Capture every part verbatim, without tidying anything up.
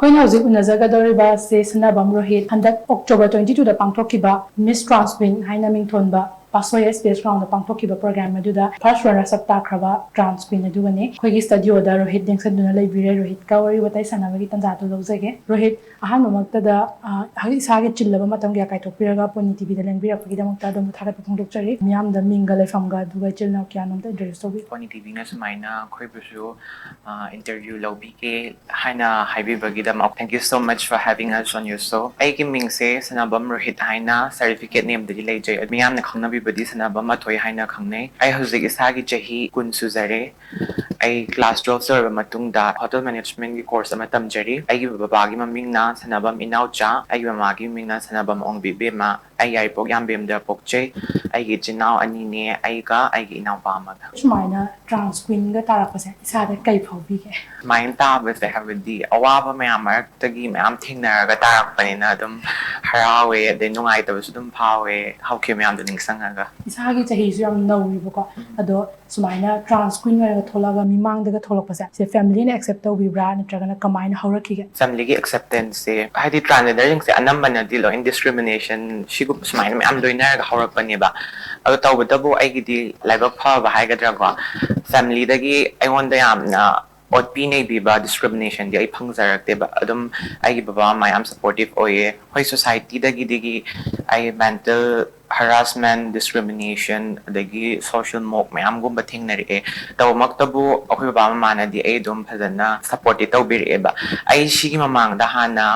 ꯑꯩꯅ ꯍꯧꯖꯤꯛ ꯎꯅꯖꯒꯗꯧꯔꯤꯕ ꯁꯦ ꯁꯅꯥꯕꯝ ꯔꯣꯍꯤꯠ, ꯍꯟꯗꯛ October twenty two ꯗ ꯄꯥꯡꯊꯣꯛꯈꯤꯕ Miss Trans Queen ꯍꯥꯏꯅ ꯃꯤꯡꯊꯣꯟꯕ ꯄꯥꯁꯣꯏ ꯁ꯭ꯄꯦꯁ ꯒ꯭ꯔꯥꯎꯟꯗ ꯄꯥꯡꯊꯣꯛꯈꯤꯕ ꯄ꯭ꯔꯣꯒ꯭ꯔꯥꯝ ꯑꯗꯨꯗ ꯐꯥꯔꯁ ꯔꯟꯅꯔꯁ ꯑꯞ ꯇꯥꯈ꯭ꯔꯕ ꯇ꯭ꯔꯥꯟꯁ ꯀ꯭ꯋꯤꯟ ꯑꯗꯨꯒꯅꯤ꯫ ꯑꯩꯈꯣꯏꯒꯤ ꯁ꯭ꯇꯨꯗꯤꯑꯣꯗ ꯔꯣꯍꯤꯠ ꯂꯦꯡꯁꯤꯟꯗꯨꯅ ꯂꯩꯕꯤꯔꯦ꯫ ꯔꯣꯍꯤꯠꯀ ꯋꯥꯔꯤ ꯋꯥꯇꯥꯏ ꯁꯥꯟꯅꯕꯒꯤ ꯇꯥꯟꯖꯥꯗꯨ ꯂꯧꯖꯒꯦ꯫ ꯔꯣꯍꯤꯠ, ꯑꯍꯥꯟꯕꯃꯛꯇꯗ, ꯑ, ꯍꯧꯖꯤꯛ ꯏꯁꯥꯒꯤ ꯆꯤꯜꯂꯕ ꯃꯇꯝ ꯀꯌꯥ ꯀꯥꯏꯊꯣꯛꯄꯤꯔꯒ ꯄꯣꯅꯤ ꯇꯤꯚꯤꯗ ꯂꯦꯡꯕꯤꯔꯛꯄꯒꯤꯗꯃꯛꯇ ꯑꯗꯣꯝꯕꯨ ꯊꯥꯒꯠꯄ ꯐꯣꯡꯗꯣꯛꯆꯔꯤ꯫ ꯃꯤꯌꯥꯝꯗ ꯃꯤꯡꯒ ꯂꯩꯐꯝꯒ ꯑꯗꯨꯒ ꯏꯆꯤꯜ ꯏꯅꯥꯎ ꯀꯌꯥꯅꯣ ꯑꯝꯇ introduce ꯇꯧꯕꯤꯌꯨ꯫ ꯄꯣꯅꯤ ꯇꯤꯚꯤꯅ ꯁꯨꯃꯥꯏꯅ ꯑꯩꯈꯣꯏꯕꯨꯁꯨ, ꯑ, interview ꯂꯧꯕꯤꯒꯦ ꯍꯥꯏꯅ ꯍꯥꯏꯕꯤꯕꯒꯤꯗꯃꯛ, thank you so much for having us on your show. ꯑꯩꯒꯤ ꯃꯤꯡꯁꯦ ꯁꯅꯥꯕꯝ ꯔꯣꯍꯤꯠ ꯍꯥꯏꯅ certificate name ꯗꯒꯤ ꯂꯩꯖꯩ꯫ ꯃꯤꯌꯥꯝꯅ ꯈꯪꯅꯕꯤꯕꯗꯤ ꯁꯅꯥꯕꯝ ꯃꯊꯣꯏ ꯍꯥꯏꯅ ꯈꯪꯅꯩ꯫ ꯑꯩ ꯍꯧꯖꯤꯛ ꯏꯁꯥꯒꯤ ꯆꯍꯤ ꯀꯨꯟ ꯁꯨꯖꯔꯦ꯫ ꯑꯩ class twelve ꯂꯣꯏꯔꯕ ꯃꯇꯨꯡꯗ hotel management ꯀꯤ course ꯑꯃ ꯇꯝꯖꯔꯤ꯫ ꯑꯩꯒꯤ ꯕꯕꯥꯒꯤ ꯃꯃꯤꯡꯅ ꯁꯅꯥꯕꯝ ꯏꯅꯥꯎꯆꯥ, ꯑꯩꯒꯤ ꯃꯃꯥꯒꯤ ꯃꯃꯤꯡꯅ ꯁꯅꯥꯕꯝ ꯑꯣꯡꯕꯤ ꯏꯕꯦꯝꯃ꯫ ꯑꯩ ꯌꯥꯏꯔꯤꯄꯣꯛ ꯌꯥꯝꯕꯦꯝꯗ ꯄꯣꯛꯆꯩ꯫ ꯑꯩꯒꯤ ꯏꯆꯤꯟ ꯏꯅꯥꯎ ꯑꯅꯤꯅꯦ, ꯑꯩꯒ ꯑꯩꯒꯤ ꯏꯅꯥꯎꯄꯥ ꯑꯃꯒ꯫ ꯁꯨꯃꯥꯏꯅ ꯇ꯭ꯔꯥꯟꯁ ꯀ꯭ꯋꯤꯟꯒ ꯇꯥꯔꯛꯄꯁꯦ ꯏꯁꯥꯗ ꯀꯩ ꯐꯥꯎꯕꯤꯒꯦ? ꯁꯨꯃꯥꯏꯅ ꯇꯥꯕꯁꯦ, ꯍꯥꯏꯕꯗꯤ ꯑꯋꯥꯕ ꯃꯌꯥꯝ ꯃꯔꯛꯇꯒꯤ ꯃꯌꯥꯝ ꯊꯦꯡꯅꯔꯒ ꯇꯥꯔꯛꯄꯅꯤꯅ ꯑꯗꯨꯝ ꯍꯔꯥꯎꯋꯦ, ꯑꯗꯩ ꯅꯨꯡꯉꯥꯏꯇꯕꯁꯨ ꯑꯗꯨꯝ ꯐꯥꯎꯋꯦ, ꯍꯧꯈꯤꯕ ꯃꯌꯥꯝꯗꯣ ꯅꯤꯡꯁꯤꯡꯉꯒ꯫ ꯏꯁꯥꯒꯤ ꯆꯍꯤꯁꯨ ꯌꯥꯝ ꯅꯧꯔꯤꯕꯀꯣ, ꯑꯗꯣ ꯁꯨꯃꯥꯏꯅ ꯇ꯭ꯔꯥꯟꯁ ꯀ꯭ꯋꯤꯟ ꯑꯣꯏꯔꯒ ꯊꯣꯛꯂꯛꯑꯒ ꯃꯤꯃꯥꯡꯗꯒ ꯊꯣꯛꯂꯛꯄꯁꯦ, ꯁꯦ family ꯅ accept ꯇꯧꯕꯤꯕ꯭ꯔꯥ, ꯅꯠꯇ꯭ꯔꯒꯅ ꯀꯃꯥꯏꯅ ꯍꯧꯔꯛꯈꯤꯒꯦ? Family ꯒꯤ acceptance ꯁꯦ, ꯍꯥꯏꯗꯤ transgender ꯁꯤꯡꯁꯦ ꯑꯅꯝꯕꯅꯗꯤ ꯂꯣꯏ discrimination ꯁꯤꯒꯨꯝꯕ ꯁꯨꯃꯥꯏꯅ ꯃꯌꯥꯝ ꯂꯣꯏꯅꯔꯒ ꯍꯧꯔꯛꯄꯅꯦꯕ꯫ ꯑꯗꯣ ꯇꯧꯕꯇꯕꯨ ꯑꯩꯒꯤꯗꯤ ꯂꯥꯏꯕꯛ ꯐꯕ ꯍꯥꯏꯒꯗ꯭ꯔꯥꯀꯣ, family ꯗꯒꯤ ꯑꯩꯉꯣꯟꯗ ꯌꯥꯝꯅ ꯑꯣꯠꯄꯤ ꯅꯩꯕꯤꯕ, discrimination ꯗꯤ ꯑꯩ ꯐꯪꯖꯔꯛꯇꯦꯕ꯫ ꯑꯗꯨꯝ ꯑꯩꯒꯤ ꯕꯕꯥ ꯃꯃꯥ ꯌꯥꯝ supportive ꯑꯣꯏꯌꯦ꯫ ꯑꯩꯈꯣꯏ society ꯗꯒꯤꯗꯒꯤ ꯑꯩ mental harassment, discrimination, ꯑꯗꯒꯤ social mock ꯃꯌꯥꯝꯒꯨꯝꯕ ꯊꯦꯡꯅꯔꯛꯑꯦ꯫ ꯇꯧꯕꯃꯛꯇꯕꯨ ꯑꯩꯈꯣꯏ ꯕꯕꯥ ꯃꯃꯥꯅꯗꯤ ꯑꯩ ꯑꯗꯨꯝ ꯐꯖꯅ support ꯇꯤ ꯇꯧꯕꯤꯔꯛꯑꯦꯕ꯫ ꯑꯩ ꯁꯤꯒꯤ ꯃꯃꯥꯡꯗ ꯍꯥꯟꯅ,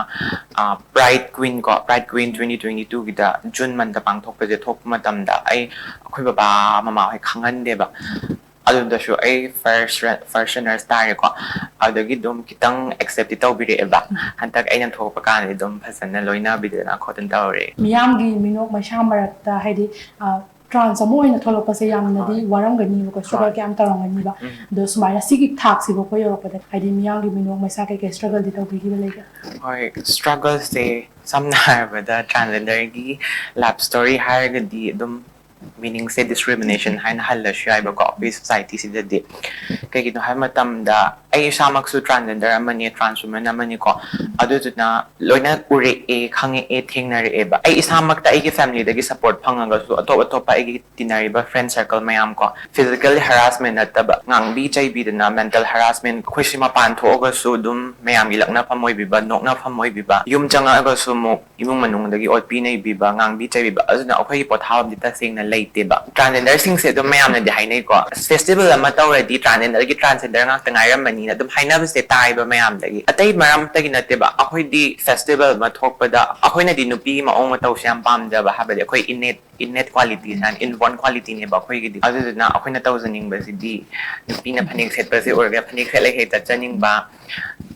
ꯑ, Pride Queen ꯀꯣ, Pride Queen twenty twenty two ꯒꯤꯗ June month ꯇ ꯄꯥꯡꯊꯣꯛꯄꯁꯦ ꯊꯣꯛꯄ ꯃꯇꯝꯗ ꯑꯩ ꯑꯩꯈꯣꯏ ꯕꯕꯥ ꯃꯃꯥ ꯍꯣꯏ ꯈꯪꯍꯟꯗꯦꯕ꯫ ꯑꯗꯨꯗꯁꯨ ꯑꯩ first ꯔ-, first runner ꯇꯥꯔꯦꯀꯣ꯫ ꯑꯗꯨꯗꯒꯤ ꯑꯗꯨꯝ ꯈꯤꯇꯪ accept ꯇꯤ ꯇꯧꯕꯤꯔꯛꯑꯦꯕ꯫ ꯍꯟꯗꯛ ꯑꯩꯅ ꯊꯣꯛꯄ ꯀꯥꯟꯗꯗꯤ ꯑꯗꯨꯝ ꯐꯖꯅ ꯂꯣꯏꯅꯕꯤꯗꯅ ꯈꯣꯠꯇꯅ ꯇꯧꯔꯦ꯫ ꯃꯤꯌꯥꯝꯒꯤ ꯃꯤꯅꯣꯛ ꯃꯩꯁꯥ ꯃꯔꯛꯇ, ꯍꯥꯏꯗꯤ, ꯑ, ꯇ꯭ꯔꯥꯟꯁ ꯑꯃ ꯑꯣꯏꯅ ꯊꯣꯛꯂꯛꯄꯁꯦ ꯌꯥꯝꯅꯗꯤ ꯍꯣꯏ꯫ ꯋꯥꯔꯝꯒꯅꯤꯕꯀꯣ, struggle ꯍꯣꯏ꯫ ꯀꯌꯥꯝ ꯇꯧꯔꯝꯒꯅꯤꯕ꯫ ꯎꯝ꯫ ꯑꯗꯣ ꯁꯨꯃꯥꯏꯅ ꯁꯤꯒꯤ ꯊꯥꯛꯁꯤꯐꯥꯎ ꯑꯩꯈꯣꯏ ꯌꯧꯔꯛꯄꯗ, ꯍꯥꯏꯗꯤ, ꯃꯤꯌꯥꯝꯒꯤ ꯃꯤꯅꯣꯛ ꯃꯩꯁꯥ ꯀꯩꯀꯩ struggle ꯗꯤ ꯇꯧꯕꯤꯈꯤꯕ ꯂꯩꯒꯦ? ꯍꯣꯏ, struggle ꯁꯦ ꯁꯝꯅ ꯍꯥꯏꯔꯕꯗ transgender ꯒꯤ love story ꯍꯥꯏꯔꯒꯗꯤ ꯑꯗꯨꯝ meaning ꯁꯦ discrimination ꯍꯥꯏꯅ ꯍꯜꯂꯁꯨ ꯌꯥꯏꯕꯀꯣ, ꯑꯩꯈꯣꯏ society ꯁꯤꯗꯗꯤ꯫ ꯀꯩꯒꯤꯅꯣ ꯍꯥꯏꯕ ꯃꯇꯝꯗ, ꯑꯩ ꯏꯁꯥꯃꯛꯁꯨ transgender ꯑꯃꯅꯤ, trans woman ꯑꯃꯅꯤꯀꯣ꯫ ꯑꯗꯨꯗꯨꯅ ꯂꯣꯏꯅ ꯎꯔꯛꯑꯦ, ꯈꯪꯉꯛꯑꯦ, ꯊꯦꯡꯅꯔꯛꯑꯦꯕ꯫ ꯑꯩ ꯏꯁꯥꯃꯛꯇ ꯑꯩꯒꯤ family ꯗꯒꯤ support ꯐꯪꯉꯒꯁꯨ, ꯑꯇꯣꯞ ꯑꯇꯣꯞꯄ ꯑꯩꯒꯤ ꯇꯤꯟꯅꯔꯤꯕ friend circle ꯃꯌꯥꯝ ꯀꯣ, physical harassment ꯅꯠꯇꯕ, ꯉꯥꯡꯕꯤ ꯆꯩꯕꯤꯗꯅ, mental harassment, ꯑꯩꯈꯣꯏꯁꯤ ꯃꯄꯥꯟ ꯊꯣꯛꯑꯒꯁꯨ ꯑꯗꯨꯝ ꯃꯌꯥꯝꯒꯤ ꯂꯛꯅꯐꯝ ꯑꯣꯏꯕꯤꯕ, ꯅꯣꯛꯅꯐꯝ ꯑꯣꯏꯕꯤꯕ, ꯌꯨꯝ ꯆꯪꯉꯛꯑꯒꯁꯨ ꯑꯃꯨꯛ ꯏꯃꯨꯡ ꯃꯅꯨꯡꯗꯒꯤ ꯑꯣꯠꯄꯤ ꯅꯩꯕꯤꯕ, ꯉꯥꯡꯕꯤ ꯆꯩꯕꯤꯕ, ꯑꯗꯨꯅ ꯑꯩꯈꯣꯏꯒꯤ ꯄꯣꯊꯥꯐꯝꯗꯤ ꯇꯁꯦꯡꯅ ꯂꯩꯇꯦꯕ꯫ Transgender ꯁꯤꯡꯁꯦ ꯑꯗꯨꯝ ꯃꯌꯥꯝꯅꯗꯤ ꯍꯥꯏꯅꯩꯀꯣ, festival ꯑꯃ ꯇꯧꯔꯗꯤ transgender ꯒꯤ transgender ꯉꯥꯛꯇ ꯉꯥꯏꯔꯝꯃꯅꯤꯅ ꯑꯗꯨꯝ ꯍꯥꯏꯅꯕꯁꯦ ꯇꯥꯏꯕ ꯃꯌꯥꯝꯗꯒꯤ꯫ ꯑꯇꯩ ꯃꯔꯝꯇꯒꯤ ꯅꯠꯇꯦꯕ, ꯑꯩꯈꯣꯏꯗꯤ festival ꯑꯃ ꯊꯣꯛꯄꯗ ꯑꯩꯈꯣꯏꯅꯗꯤ ꯅꯨꯄꯤꯒꯤ ꯃꯑꯣꯡ ꯃꯇꯧꯁꯦ ꯌꯥꯝ ꯄꯥꯝꯖꯕ, ꯍꯥꯏꯕꯗꯤ ꯑꯩꯈꯣꯏ innate, innate qualities ꯍꯥꯏꯅ, inborn quality ꯅꯦꯕ ꯑꯩꯈꯣꯏꯒꯤꯗꯤ꯫ ꯑꯗꯨꯗꯨꯅ ꯑꯩꯈꯣꯏꯅ ꯇꯧꯖꯅꯤꯡꯕꯁꯤꯗꯤ ꯅꯨꯄꯤꯅ ꯐꯅꯦꯛ ꯁꯦꯠꯄꯁꯦ ꯑꯣꯏꯔꯒ ꯐꯅꯦꯛ ꯁꯦꯠꯂ ꯍꯦꯛ ꯆꯠꯆꯅꯤꯡꯕ,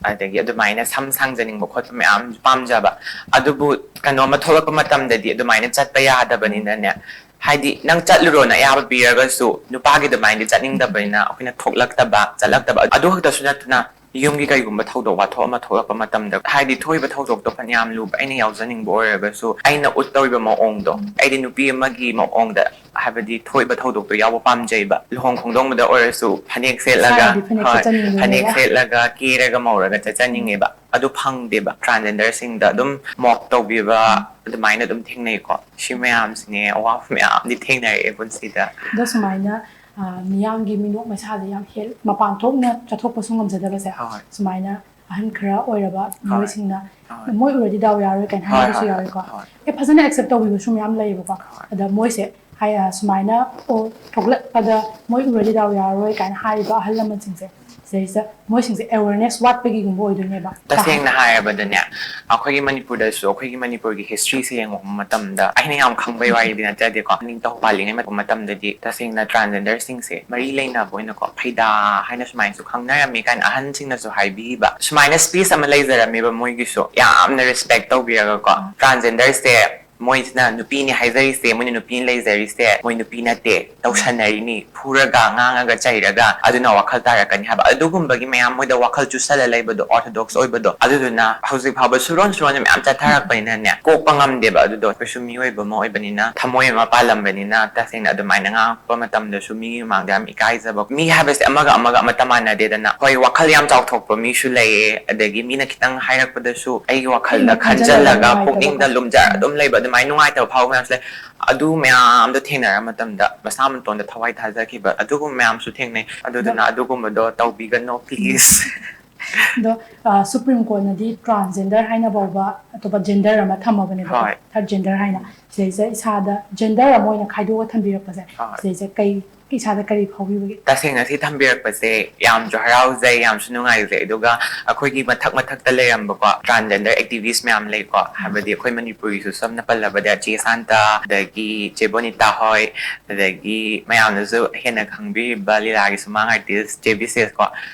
ꯑꯗꯒꯤ ꯑꯗꯨꯃꯥꯏꯅ ꯁꯝ ꯁꯥꯡꯖꯅꯤꯡꯕ ꯈꯣꯠꯄ ꯃꯌꯥꯝ ꯄꯥꯝꯖꯕ꯫ ꯑꯗꯨꯕꯨ ꯀꯩꯅꯣꯝꯃ ꯊꯣꯛꯂꯛꯄ ꯃꯇꯝꯗꯗꯤ ꯑꯗꯨꯃꯥꯏꯅ ꯆꯠꯄ ꯌꯥꯗꯕꯅꯤꯅꯅꯦ, ꯍꯥꯏꯗꯤ ꯅꯪ ꯆꯠꯂꯨꯔꯣꯅ ꯑꯌꯥꯕ ꯄꯤꯔꯒꯁꯨ ꯅꯨꯄꯥꯒꯤ ꯑꯗꯨꯃꯥꯏꯅꯗꯤ ꯆꯠꯅꯤꯡꯗꯕꯅꯤꯅ ꯑꯩꯈꯣꯏꯅ ꯊꯣꯛꯂꯛꯇꯕ, ꯆꯠꯂꯛꯇꯕ꯫ ꯑꯗꯨ ꯈꯛꯇꯁꯨ ꯅꯠꯇꯅ ꯌꯨꯝꯒꯤ ꯀꯩꯒꯨꯝꯕ ꯊꯧꯗꯣꯛ ꯋꯥꯊꯣꯛ ꯑꯃ ꯊꯣꯛꯂꯛꯄ ꯃꯇꯝꯗ, ꯍꯥꯏꯗꯤ ꯊꯣꯛꯏꯕ ꯊꯧꯗꯣꯛꯇꯣ ꯐꯅꯌꯥꯝ ꯂꯨꯕ ꯑꯩꯅ ꯌꯥꯎꯖꯅꯤꯡꯕ ꯑꯣꯏꯔꯒꯁꯨ, ꯑꯩꯅ ꯎꯠꯇꯧꯔꯤꯕ ꯃꯑꯣꯡꯗꯣ, ꯑꯩꯗꯤ ꯅꯨꯄꯤ ꯑꯃꯒꯤ ꯃꯑꯣꯡꯗ, ꯍꯥꯏꯕꯗꯤ ꯊꯣꯛꯏꯕ ꯊꯧꯗꯣꯛꯇꯣ ꯌꯥꯎꯕ ꯄꯥꯝꯖꯩꯕ꯫ ꯂꯨꯍꯣꯡ ꯈꯣꯡꯗꯣꯡꯕꯗ ꯑꯣꯏꯔꯁꯨ ꯐꯅꯦꯛ ꯁꯦꯠꯂꯒ, ꯏꯁꯥꯅꯗꯤ ꯐꯅꯦꯛ ꯍꯣꯏ, ꯁꯦꯠꯆꯅꯤꯡꯕꯅꯦꯕ꯫ ꯐꯅꯦꯛ ꯁꯦꯠꯂꯒ ꯀꯦꯔꯒ ꯃꯧꯔꯒ ꯆꯠꯆꯅꯤꯡꯉꯦꯕ꯫ ꯑꯗꯨ ꯐꯪꯗꯦꯕ꯫ Transgender ꯁꯤꯡꯗ ꯑꯗꯨꯝ mock ꯇꯧꯕꯤꯕ ꯑꯗꯨꯃꯥꯏꯅ ꯑꯗꯨꯝ ꯊꯦꯡꯅꯩꯀꯣ꯫ ꯁꯤ ꯃꯌꯥꯝꯁꯤꯅꯦ ꯑꯋꯥꯕ ꯃꯌꯥꯝꯗꯤ ꯊꯦꯡꯅꯔꯛꯑꯦ ꯄꯨꯟꯁꯤꯗ꯫ ꯑꯗꯣ ꯁꯨꯃꯥꯏꯅ, ꯑ, ꯃꯤꯌꯥꯝꯒꯤ ꯃꯤꯅꯣꯛ ꯃꯩꯁꯥꯁꯦ ꯌꯥꯝ ꯍꯦꯜ-, ꯃꯄꯥꯟ ꯊꯣꯛꯅ ꯆꯠꯊꯣꯛꯄꯁꯨ ꯉꯝꯖꯗꯕꯁꯦ, ꯍꯣꯏ꯫ ꯁꯨꯃꯥꯏꯅ ꯑꯍꯟ ꯈꯔ ꯑꯣꯏꯔꯕ ꯍꯣꯏ꯫ ꯃꯤꯑꯣꯏꯁꯤꯡꯅ, ꯍꯣꯏ꯫ "ꯃꯣꯏ ꯎꯔꯗꯤ ꯗꯥꯎ ꯌꯥꯔꯣꯏ" ꯀꯥꯏꯅ ꯍꯣꯏ, ꯍꯥꯏꯅꯕꯁꯨ ꯍꯣꯏ, ꯌꯥꯎꯋꯦꯀꯣ꯫ ꯍꯣꯏ꯫ ꯑꯦ, ꯐꯖꯅ accept ꯇꯧꯕꯤꯕꯁꯨ ꯃꯌꯥꯝ ꯂꯩꯌꯦꯕꯀꯣ꯫ ꯍꯣꯏ꯫ ꯑꯗ ꯃꯣꯏꯁꯦ ꯍꯥꯏ-, ꯑ, ꯁꯨꯃꯥꯏꯅ, ꯑꯣ, ꯊꯣꯛꯂꯛꯄꯗ "ꯃꯣꯏ ꯎꯔꯗꯤ ꯗꯥꯎ ꯌꯥꯔꯔꯣꯏ" ꯀꯥꯏꯅ ꯍꯥꯏꯔꯤꯕ ꯑꯍꯜ ꯂꯃꯟꯁꯤꯡꯁꯦ, ꯁꯤꯗꯩꯁꯤꯗ ꯃꯣꯏꯁꯤꯡꯁꯦ awareness ꯋꯥꯠꯄꯒꯤꯒꯨꯝꯕ ꯑꯣꯏꯗꯣꯏꯅꯦꯕ꯫ ꯇꯁꯦꯡꯅ ꯍꯥꯏꯔꯕꯗꯅꯦ, ꯑꯩꯈꯣꯏꯒꯤ ꯃꯅꯤꯄꯨꯔꯗꯁꯨ, ꯑꯩꯈꯣꯏꯒꯤ ꯃꯅꯤꯄꯨꯔꯒꯤ history ꯁꯦ ꯌꯦꯡꯉꯨꯕ ꯃꯇꯝꯗ, ꯑꯩꯅ ꯌꯥꯝ ꯈꯪꯕꯩ ꯋꯥꯔꯤꯗꯤ ꯅꯠꯆꯗꯦꯀꯣ, ꯅꯤꯡꯊꯧ ꯄꯥꯜꯂꯤꯉꯩ ꯃꯇꯝꯗꯗꯤ ꯇꯁꯦꯡꯅ transgender ꯁꯤꯡꯁꯦ ꯃꯔꯤ ꯂꯩꯅꯕ ꯑꯣꯏꯅꯀꯣ, ꯐꯩꯗꯥ ꯍꯥꯏꯅ ꯁꯨꯃꯥꯏꯅꯁꯨ ꯈꯪꯅꯔꯝꯃꯤ ꯀꯥꯏꯅ ꯑꯍꯟꯁꯤꯡꯅꯁꯨ ꯍꯥꯏꯕꯤꯕ, ꯁꯨꯃꯥꯏꯅ space ꯑꯃ ꯂꯩꯖꯔꯝꯃꯦꯕ ꯃꯣꯏꯒꯤꯁꯨ, ꯌꯥꯝꯅ respect ꯇꯧꯕꯤꯔꯒꯀꯣ꯫ Transgender ꯁꯦ ꯃꯣꯏꯁꯤꯅ ꯅꯨꯄꯤꯅꯤ ꯍꯥꯏꯖꯔꯤꯁꯦ, ꯃꯣꯏꯅ ꯅꯨꯄꯤꯅꯤ ꯂꯩꯖꯔꯤꯁꯦ, ꯃꯣꯏ ꯅꯨꯄꯤ ꯅꯠꯇꯦ, ꯇꯧꯁꯟꯅꯔꯤꯅꯤ, ꯐꯨꯔꯒ, ꯉꯥꯡꯉꯒ, ꯆꯩꯔꯒ, ꯑꯗꯨꯅ ꯋꯥꯈꯜ ꯇꯥꯔꯛꯀꯅꯤ ꯍꯥꯏꯕ, ꯑꯗꯨꯒꯨꯝꯕꯒꯤ ꯃꯌꯥꯝ ꯃꯣꯏꯗ ꯋꯥꯈꯜ ꯆꯨꯁꯜꯂ ꯂꯩꯕꯗꯣ, orthodox ꯑꯣꯏꯕꯗꯣ, ꯑꯗꯨꯗꯨꯅ ꯍꯧꯖꯤꯛ ꯐꯥꯎꯕ ꯁꯨꯔꯣꯟ ꯁꯨꯔꯣꯟ ꯃꯌꯥꯝ ꯆꯠꯊꯔꯛꯄꯅꯤꯅꯅꯦ, ꯀꯣꯛꯄ ꯉꯝꯗꯦꯕ꯫ ꯑꯗꯨꯗꯣ ꯑꯩꯈꯣꯏꯁꯨ ꯃꯤꯑꯣꯏꯕ ꯑꯃ ꯑꯣꯏꯕꯅꯤꯅ, ꯊꯃꯣꯏ ꯑꯃ ꯄꯥꯜꯂꯝꯕꯅꯤꯅ, ꯇꯁꯦꯡꯅ ꯑꯗꯨꯃꯥꯏꯅ ꯉꯥꯡꯉꯛꯄ ꯃꯇꯝꯗꯁꯨ ꯃꯤꯒꯤ ꯃꯃꯥꯡꯗ ꯌꯥꯝ ꯏꯀꯥꯏꯖꯕ꯫ ꯃꯤ ꯍꯥꯏꯕꯁꯦ ꯑꯃꯒ ꯑꯃꯒ ꯑꯃꯠꯇ ꯃꯥꯟꯅꯗꯦꯗꯅ꯫ ꯍꯣꯏ, ꯋꯥꯈꯜ ꯌꯥꯝ ꯆꯥꯎꯊꯣꯛꯄ ꯃꯤꯁꯨ ꯂꯩꯌꯦ, ꯑꯗꯒꯤ ꯃꯤꯅ ꯈꯤꯇꯪ ꯍꯥꯏꯔꯛꯄꯗꯁꯨ ꯑꯩꯒꯤ ꯋꯥꯈꯜꯗ ꯈꯟꯖꯜꯂꯒ, ꯈꯟꯖꯜꯂꯒ ꯅꯨꯡꯉꯥꯏꯇꯕꯗꯣ꯫ ꯄꯨꯛꯅꯤꯡꯗ ꯂꯨꯝꯖꯔ ꯑꯗꯨꯝ ꯂꯩꯕ, ꯑꯗꯨꯃꯥꯏꯅ ꯅꯨꯡꯉꯥꯏꯇꯕ ꯐꯥꯎꯕ ꯃꯌꯥꯝꯁꯨ ꯂꯩ꯫ ꯑꯗꯨ ꯃꯌꯥꯝꯗꯣ ꯊꯦꯡꯅꯔ ꯃꯇꯝꯗ ꯃꯁꯥ ꯃꯇꯣꯟꯗ ꯊꯋꯥꯏ ꯊꯥꯖꯈꯤꯕ ꯑꯗꯨꯒꯨꯝꯕ ꯃꯌꯥꯝꯁꯨ ꯊꯦꯡꯅꯩ꯫ ꯑꯗꯨꯗꯨꯅ ꯑꯗꯣ ꯑꯗꯨꯒꯨꯝꯕꯗꯣ ꯇꯧꯕꯤꯒꯅꯣ, please꯫ ꯑꯗꯣ, ꯑ, Supreme Courtꯅꯗꯤ transgender ꯍꯥꯏꯅ ꯐꯥꯎꯕ ꯑꯇꯣꯞꯄ gender ꯑꯃ ꯊꯝꯃꯕꯅꯦꯕꯀꯣ, ꯍꯣꯏ꯫ Third gender ꯍꯥꯏꯅ꯫ ꯁꯤꯗꯩꯁꯤꯗ ꯏꯁꯥꯗ gender ꯑꯃ ꯑꯣꯏꯅ ꯈꯥꯏꯗꯣꯛꯑ ꯊꯝꯕꯤꯔꯛꯄꯁꯦ, ꯍꯣꯏ꯫ ꯁꯤꯗꯩꯁꯤꯗ ꯀꯩ, ꯏꯁꯥꯗ ꯀꯔꯤ ꯐꯥꯎꯕꯤꯕꯒꯦ? ꯇꯁꯦꯡꯅ ꯁꯤ ꯊꯝꯕꯤꯔꯛꯄꯁꯦ ꯌꯥꯝꯁꯨ ꯍꯔꯥꯎꯖꯩ, ꯌꯥꯝꯁꯨ ꯅꯨꯡꯉꯥꯏꯖꯩ꯫ ꯑꯗꯨꯒ ꯑꯩꯈꯣꯏꯒꯤ ꯃꯊꯛ ꯃꯊꯛꯇ ꯂꯩꯔꯝꯕꯀꯣ, transgender activist ꯃꯌꯥꯝ ꯂꯩꯀꯣ, ꯍꯥꯏꯕꯗꯤ ꯑꯩꯈꯣꯏ ꯃꯅꯤꯄꯨꯔꯒꯤꯁꯨ ꯁꯝꯅ ꯄꯜꯂꯕꯗ ꯆꯦ ꯁꯥꯟꯇ, ꯑꯗꯒꯤ ꯆꯦ ꯕꯣꯅꯤꯇꯥ ꯍꯣꯏ, ꯑꯗꯒꯤ ꯃꯌꯥꯝꯅꯁꯨ ꯍꯦꯟꯅ ꯈꯪꯕꯤꯔꯤꯕ ꯂꯤꯂꯥꯒꯤ ꯁꯨꯃꯥꯡ artist ꯆꯦ ꯕꯤꯁꯦꯁ ꯀꯣ,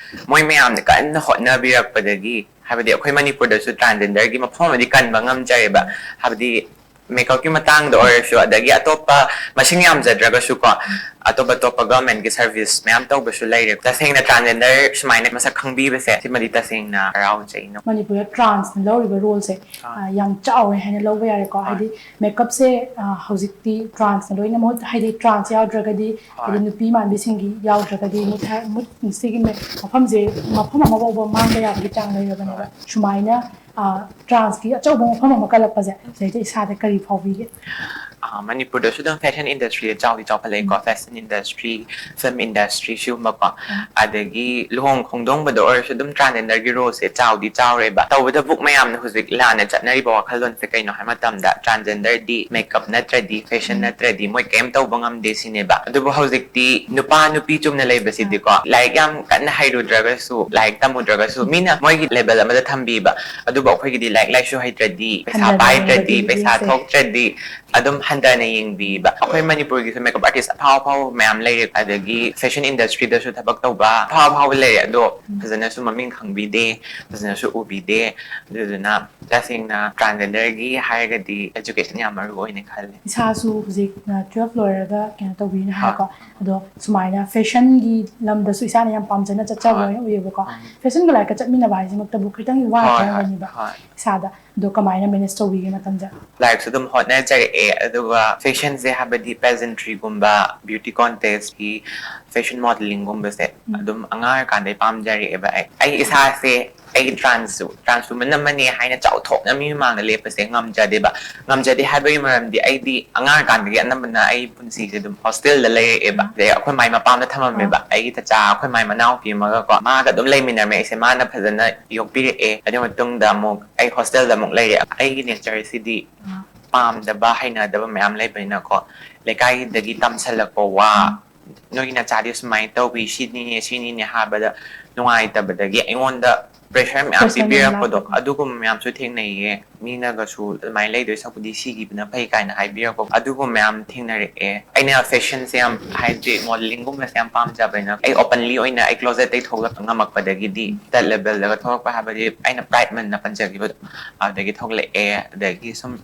ꯃꯣꯏ ꯃꯌꯥꯝꯅ ꯀꯟꯅ ꯍꯣꯠꯅꯕꯤꯔꯛꯄꯗꯒꯤ, ꯍꯥꯏꯕꯗꯤ ꯑꯩꯈꯣꯏ ꯃꯅꯤꯄꯨꯔꯗꯁꯨ transgenderꯒꯤ ꯃꯐꯝ ꯑꯃꯗꯤ ꯀꯟꯕ ꯉꯝꯖꯔꯦꯕ꯫ ꯍꯥꯏꯕꯗꯤ makeupꯀꯤ ꯃꯇꯥꯡꯗ ꯑꯣꯏꯔꯁꯨ, ꯑꯗꯒꯤ ꯑꯇꯣꯞꯄ ꯃꯁꯤꯡ ꯌꯥꯝꯖꯗ꯭ꯔꯒꯁꯨ ꯀꯣ, ꯑꯇꯣꯞ ꯑꯇꯣꯞꯄ governmentꯀꯤ service ꯃꯌꯥꯝ ꯇꯧꯕꯁꯨ ꯂꯩꯔꯦ꯫ ꯇꯁꯦꯡꯅ transgender ꯁꯨꯃꯥꯏꯅ ꯃꯁꯛ ꯈꯪꯕꯤꯕꯁꯦ, ꯁꯤꯃꯗꯤ ꯇꯁꯦꯡꯅ ꯍꯔꯥꯎꯖꯩ꯫ ꯃꯅꯤꯄꯨꯔꯗ transꯅ ꯂꯧꯔꯤꯕ roleꯁꯦ, ꯑꯥ꯫ ꯑ, ꯌꯥꯝ ꯆꯥꯎꯋꯦ ꯍꯥꯏꯅ ꯂꯧꯕ ꯌꯥꯔꯦꯀꯣ꯫ ꯍꯣꯏ꯫ ꯍꯥꯏꯗꯤ makeupꯁꯦ, ꯑ, ꯍꯧꯖꯤꯛꯇꯤ transꯅ ꯂꯣꯏꯅ ꯃꯍꯨꯠ, ꯍꯥꯏꯗꯤ trans ꯌꯥꯎꯗ꯭ꯔꯒꯗꯤ, ꯍꯣꯏ꯫ ꯍꯥꯏꯗꯤ ꯅꯨꯄꯤ ꯃꯥꯟꯕꯤꯁꯤꯡꯒꯤ ꯌꯥꯎꯗ꯭ꯔꯒꯗꯤ ꯃꯨꯠꯊ-, ꯃꯨꯠ-, ꯁꯤꯒꯤ ꯃ-, ꯃꯐꯝꯁꯦ ꯃꯐꯝ ꯑꯃ ꯐꯥꯎꯕ ꯃꯥꯡꯕ ꯌꯥꯕꯒꯤ ꯆꯥꯡ ꯂꯩꯔꯕꯅꯦꯕ꯫ ꯍꯣꯏ꯫ ꯁꯨꯃꯥꯏꯅ, ꯑ, transꯀꯤ ꯑꯆꯧꯕ ꯃꯐꯝ ꯑꯃ ꯀꯜꯂꯛꯄꯁꯦ, ꯁꯤꯗꯩꯗ ꯏꯁꯥꯗ ꯀꯔꯤ ꯐꯥꯎꯕꯤꯒꯦ? ꯑ, ꯃꯅꯤꯄꯨꯔꯗꯁꯨ ꯑꯗꯨꯝ fashion industryꯁꯦ ꯆꯥꯎꯗꯤ ꯆꯥꯎꯈꯠꯂꯛꯏꯀꯣ꯫ ꯎꯝ꯫ Fashion industry, film industry ꯁꯤꯒꯨꯝꯕꯀꯣ꯫ ꯎꯝ꯫ ꯑꯗꯒꯤ ꯂꯨꯍꯣꯡ ꯈꯣꯡꯗꯣꯡꯕꯗ ꯑꯣꯏꯔꯁꯨ ꯑꯗꯨꯝ transgenderꯒꯤ roleꯁꯦ ꯆꯥꯎꯗꯤ ꯆꯥꯎꯔꯦꯕ꯫ ꯇꯧꯕꯇꯕꯨ ꯃꯌꯥꯝꯅ ꯍꯧꯖꯤꯛ ꯂꯥꯟꯅ ꯆꯠꯅꯔꯤꯕ ꯋꯥꯈꯜꯂꯣꯟꯁꯦ ꯀꯩꯅꯣ ꯍꯥꯏꯕ ꯃꯇꯝꯗ, transgenderꯗꯤ makeup ꯅꯠꯇ꯭ꯔꯗꯤ, fashion ꯎꯝ꯫ ꯅꯠꯇ꯭ꯔꯗꯤ ꯃꯣꯏ ꯀꯩꯝ ꯇꯧꯕ ꯉꯝꯗꯦ ꯁꯤꯅꯦꯕ꯫ ꯑꯗꯨꯕꯨ ꯍꯧꯖꯤꯛꯇꯤ ꯅꯨꯄꯥ ꯅꯨꯄꯤ ꯆꯨꯝꯅ ꯂꯩꯕꯁꯤꯗꯤꯀꯣ, ꯎꯝ꯫ ꯂꯥꯏꯔꯤꯛ ꯌꯥꯝ ꯀꯟꯅ ꯍꯩꯔꯨꯗ꯭ꯔꯒꯁꯨ, ꯂꯥꯏꯔꯤꯛ ꯇꯝꯃꯨꯗ꯭ꯔꯒꯁꯨ, ꯃꯤꯅ ꯃꯣꯏꯒꯤ level ꯑꯃꯗ ꯊꯝꯕꯤꯕ꯫ ꯑꯗꯨꯕꯨ ꯑꯩꯈꯣꯏꯒꯤꯗꯤ ꯂꯥꯏꯔꯤꯛ ꯂꯥꯏꯁꯨ ꯍꯩꯇ꯭ꯔꯗꯤ, ꯄꯩꯁꯥ ꯍꯟꯊꯅ ꯄꯥꯏꯗ꯭ꯔꯗꯤ, ꯌꯦꯡꯕꯒꯤ ꯄꯩꯁꯥ ꯃꯤꯠꯌꯦꯡꯁꯦ꯫ ꯊꯣꯛꯇ꯭ꯔꯗꯤ, ꯑꯗꯨꯝ ꯍꯟꯊꯅ ꯌꯦꯡꯕꯤꯕ꯫ ꯑꯩꯈꯣꯏ ꯃꯅꯤꯄꯨꯔꯒꯤꯁꯨ ꯃꯦꯀꯞ ꯑꯥꯔꯇꯤꯁ ꯑꯐꯥꯎ ꯑꯐꯥꯎꯕ ꯃꯌꯥꯝ ꯂꯩꯔꯦ, ꯑꯗꯒꯤ ꯐꯦꯁꯟ ꯏꯟꯗꯁꯇ꯭ꯔꯤꯗꯁꯨ ꯊꯕꯛ ꯇꯧꯕ ꯑꯐꯥꯎ ꯑꯐꯥꯎꯕ ꯂꯩꯔꯦ, ꯑꯗꯣ ꯐꯖꯅꯁꯨ ꯃꯃꯤꯡ ꯈꯪꯕꯤꯗꯦ, ꯐꯖꯅꯁꯨ ꯎꯕꯤꯗꯦ꯫ ꯑꯗꯨꯗꯨꯅ ꯇꯁꯦꯡꯅ ꯇ꯭ꯔꯥꯟꯁꯖꯦꯟꯗꯔꯒꯤ ꯍꯥꯏꯔꯒꯗꯤ ꯑꯦꯖꯨꯀꯦꯁꯟ ꯌꯥꯝ ꯃꯔꯨ ꯑꯣꯏꯅ ꯈꯜꯂꯦ꯫ ꯏꯁꯥꯁꯨ ꯍꯧꯖꯤꯛ ꯇꯨꯋꯦꯜꯐ ꯂꯣꯏꯔꯒ ꯀꯩꯅꯣ ꯇꯧꯕꯤꯅ ꯍꯥꯏꯀꯣ, ꯑꯗꯣ ꯁꯨꯃꯥꯏꯅ ꯐꯦꯁꯟꯒꯤ ꯂꯝꯗꯁꯨ ꯏꯁꯥꯅ ꯌꯥꯝ ꯄꯥꯝꯖꯅ ꯆꯠꯆꯕ ꯍꯣꯏ꯫ ꯑꯣꯏꯅ ꯎꯏꯌꯦꯕꯀꯣ꯫ ꯎꯝ꯫ ꯐꯦꯁꯟꯒ ꯂꯥꯏꯔꯤꯛꯀ ꯆꯠꯃꯤꯟꯅꯕ ꯍꯥꯏꯁꯤꯃꯛꯇꯕꯨ ꯈꯤꯇꯪ ꯍꯣꯏ, ꯍꯣꯏ, ꯋꯥꯈ꯭ꯔꯝꯒꯅꯤꯕ ꯍꯣꯏ꯫ ꯏꯁꯥꯗ꯫ ꯑꯗꯣ ꯀꯃꯥꯏꯅ ꯃꯦꯅꯦꯖ ꯇꯧꯕꯤꯒꯦ ꯃꯇꯝꯁꯦ? ꯂꯥꯏꯔꯤꯛꯁꯨ ꯑꯗꯨꯝ ꯍꯣꯠꯅꯖꯔꯛꯑꯦ, ꯑꯗꯨꯒ ꯐꯦꯁꯟꯁꯦ, ꯍꯥꯏꯕꯗꯤ ꯄꯦꯖꯦꯟꯇ꯭ꯔꯤꯒꯨꯝꯕ, ꯕ꯭ꯌꯨꯇꯤ ꯀꯣꯟꯇꯦꯁꯀꯤ, ꯐꯦꯁꯟ ꯃꯣꯗꯦꯂꯤꯡꯒꯨꯝꯕꯁꯦ ꯎꯝ꯫ ꯑꯗꯨꯝ ꯑꯉꯥꯡ ꯑꯣꯏꯔꯀꯥꯟꯗꯩ ꯄꯥꯝꯖꯔꯛꯑꯦꯕ꯫ ꯑꯩ, ꯑꯩ ꯏꯁꯥꯁꯦ, ꯑꯩ ꯇ꯭ꯔꯥꯟꯁ, ꯇ꯭ꯔꯥꯟꯁ ꯋꯨꯃꯟ ꯑꯃꯅꯦ ꯍꯥꯏꯅ ꯆꯥꯎꯊꯣꯛꯅ ꯃꯤ ꯃꯃꯥꯡꯗ ꯂꯦꯞꯄꯁꯦ ꯉꯝꯖꯗꯦꯕ꯫ ꯉꯝꯖꯗꯦ ꯍꯥꯏꯕꯒꯤ ꯃꯔꯝꯗꯤ ꯑꯩꯗꯤ ꯑꯉꯥꯡ ꯑꯣꯏꯔꯀꯥꯟꯗꯒꯤ ꯑꯅꯝꯕꯅ ꯑꯩ ꯄꯨꯟꯁꯤꯁꯦ ꯑꯗꯨꯝ ꯍꯣꯁꯇꯦꯜꯗ ꯂꯩꯔꯛꯑꯦꯕ꯫ ꯎꯝ꯫ ꯑꯗꯩ ꯑꯩꯈꯣꯏ ꯃꯥꯏ ꯃꯄꯥꯝꯗ ꯊꯝꯃꯝꯃꯦꯕ꯫ ꯑꯥ꯫ ꯑꯩꯒꯤ ꯆꯆꯥ, ꯑꯩꯈꯣꯏ ꯃꯥꯏ ꯃꯅꯥꯎꯄꯤ ꯑꯃꯒꯀꯣ, ꯃꯥꯒ ꯑꯗꯨꯝ ꯂꯩꯃꯤꯟꯅꯔꯝꯃꯦ ꯑꯩꯁꯦ꯫ ꯃꯥꯅ ꯐꯖꯅ ꯌꯣꯛꯄꯤꯔꯛꯑꯦ꯫ ꯑꯗꯨ ꯃꯇꯨꯡꯗ ꯑꯃꯨꯛ ꯑꯩ ꯍꯣꯁꯇꯦꯜꯗ ꯑꯃꯨꯛ ꯂꯩꯔꯦ꯫ ꯑꯩꯒꯤ ꯅꯦꯆꯔꯁꯤꯗꯤ ꯑꯥ꯫ ꯄꯥꯝꯗꯕ, ꯍꯩꯅꯗꯕ ꯃꯌꯥꯝ ꯂꯩꯕꯅꯤꯅꯀꯣ, ꯂꯩꯀꯥꯏꯗꯒꯤ ꯇꯝꯁꯜꯂꯛꯄ ꯋꯥ, "ꯅꯣꯏꯒꯤ ꯅꯆꯥꯗꯤ ꯁꯨꯃꯥꯏꯅ ꯇꯧꯕꯤ, ꯁꯤꯅꯤꯅꯦ, ꯁꯤꯅꯤꯅꯦ" ꯍꯥꯏꯕꯗ ꯅꯨꯡꯉꯥꯏꯇꯕꯗꯒꯤ ꯑꯩꯉꯣꯟꯗ ꯄ꯭ꯔꯦꯁꯔ ꯃꯌꯥꯝ ꯄ꯭ꯔꯦꯁꯔ ꯃꯌꯥꯝ ꯄꯤꯕꯤꯔꯛꯄꯗꯣ, ꯂꯥꯛꯄꯗꯣ꯫ ꯑꯗꯨꯒꯨꯝꯕ ꯃꯌꯥꯝꯁꯨ ꯊꯦꯡꯅꯩꯌꯦ꯫ ꯃꯤꯅꯒꯁꯨ "ꯑꯗꯨꯃꯥꯏꯅ ꯂꯩꯗꯣꯏ ꯁꯔꯨꯛꯄꯨꯗꯤ ꯁꯤꯈꯤꯕꯅ ꯐꯩ" ꯀꯥꯏꯅ ꯍꯥꯏꯕꯤꯔꯛꯄ, ꯑꯗꯨꯒꯨꯝꯕ ꯃꯌꯥꯝ ꯊꯦꯡꯅꯔꯛꯑꯦ꯫ ꯑꯩꯅ ꯐꯦꯁꯟꯁꯦ ꯌꯥꯝ, ꯍꯥꯏꯗꯤ ꯃꯣꯗꯦꯂꯤꯡꯒꯨꯝꯕꯁꯦ ꯌꯥꯝ ꯄꯥꯝꯖꯕꯅꯤꯅ, ꯑꯩ ꯑꯣꯄꯟꯂꯤ ꯑꯣꯏꯅ ꯑꯩ ꯀ꯭ꯂꯣꯖꯦꯠꯇꯒꯤ ꯊꯣꯛꯂꯛꯄ ꯉꯝꯃꯛꯄꯗꯒꯤꯗꯤ ꯗꯦꯠ ꯂꯦꯕꯦꯜꯗꯒ ꯊꯣꯛꯂꯛꯄ ꯍꯥꯏꯕꯗꯤ ꯑꯩꯅ ꯄ꯭ꯔꯥꯏꯗ ꯃꯟꯅ ꯄꯟꯖꯈꯤꯕꯗꯣ, ꯑꯗꯨꯗꯒꯤ ꯊꯣꯛꯂꯛꯑꯦ꯫ ꯑꯗꯒꯤ ꯁꯨꯝ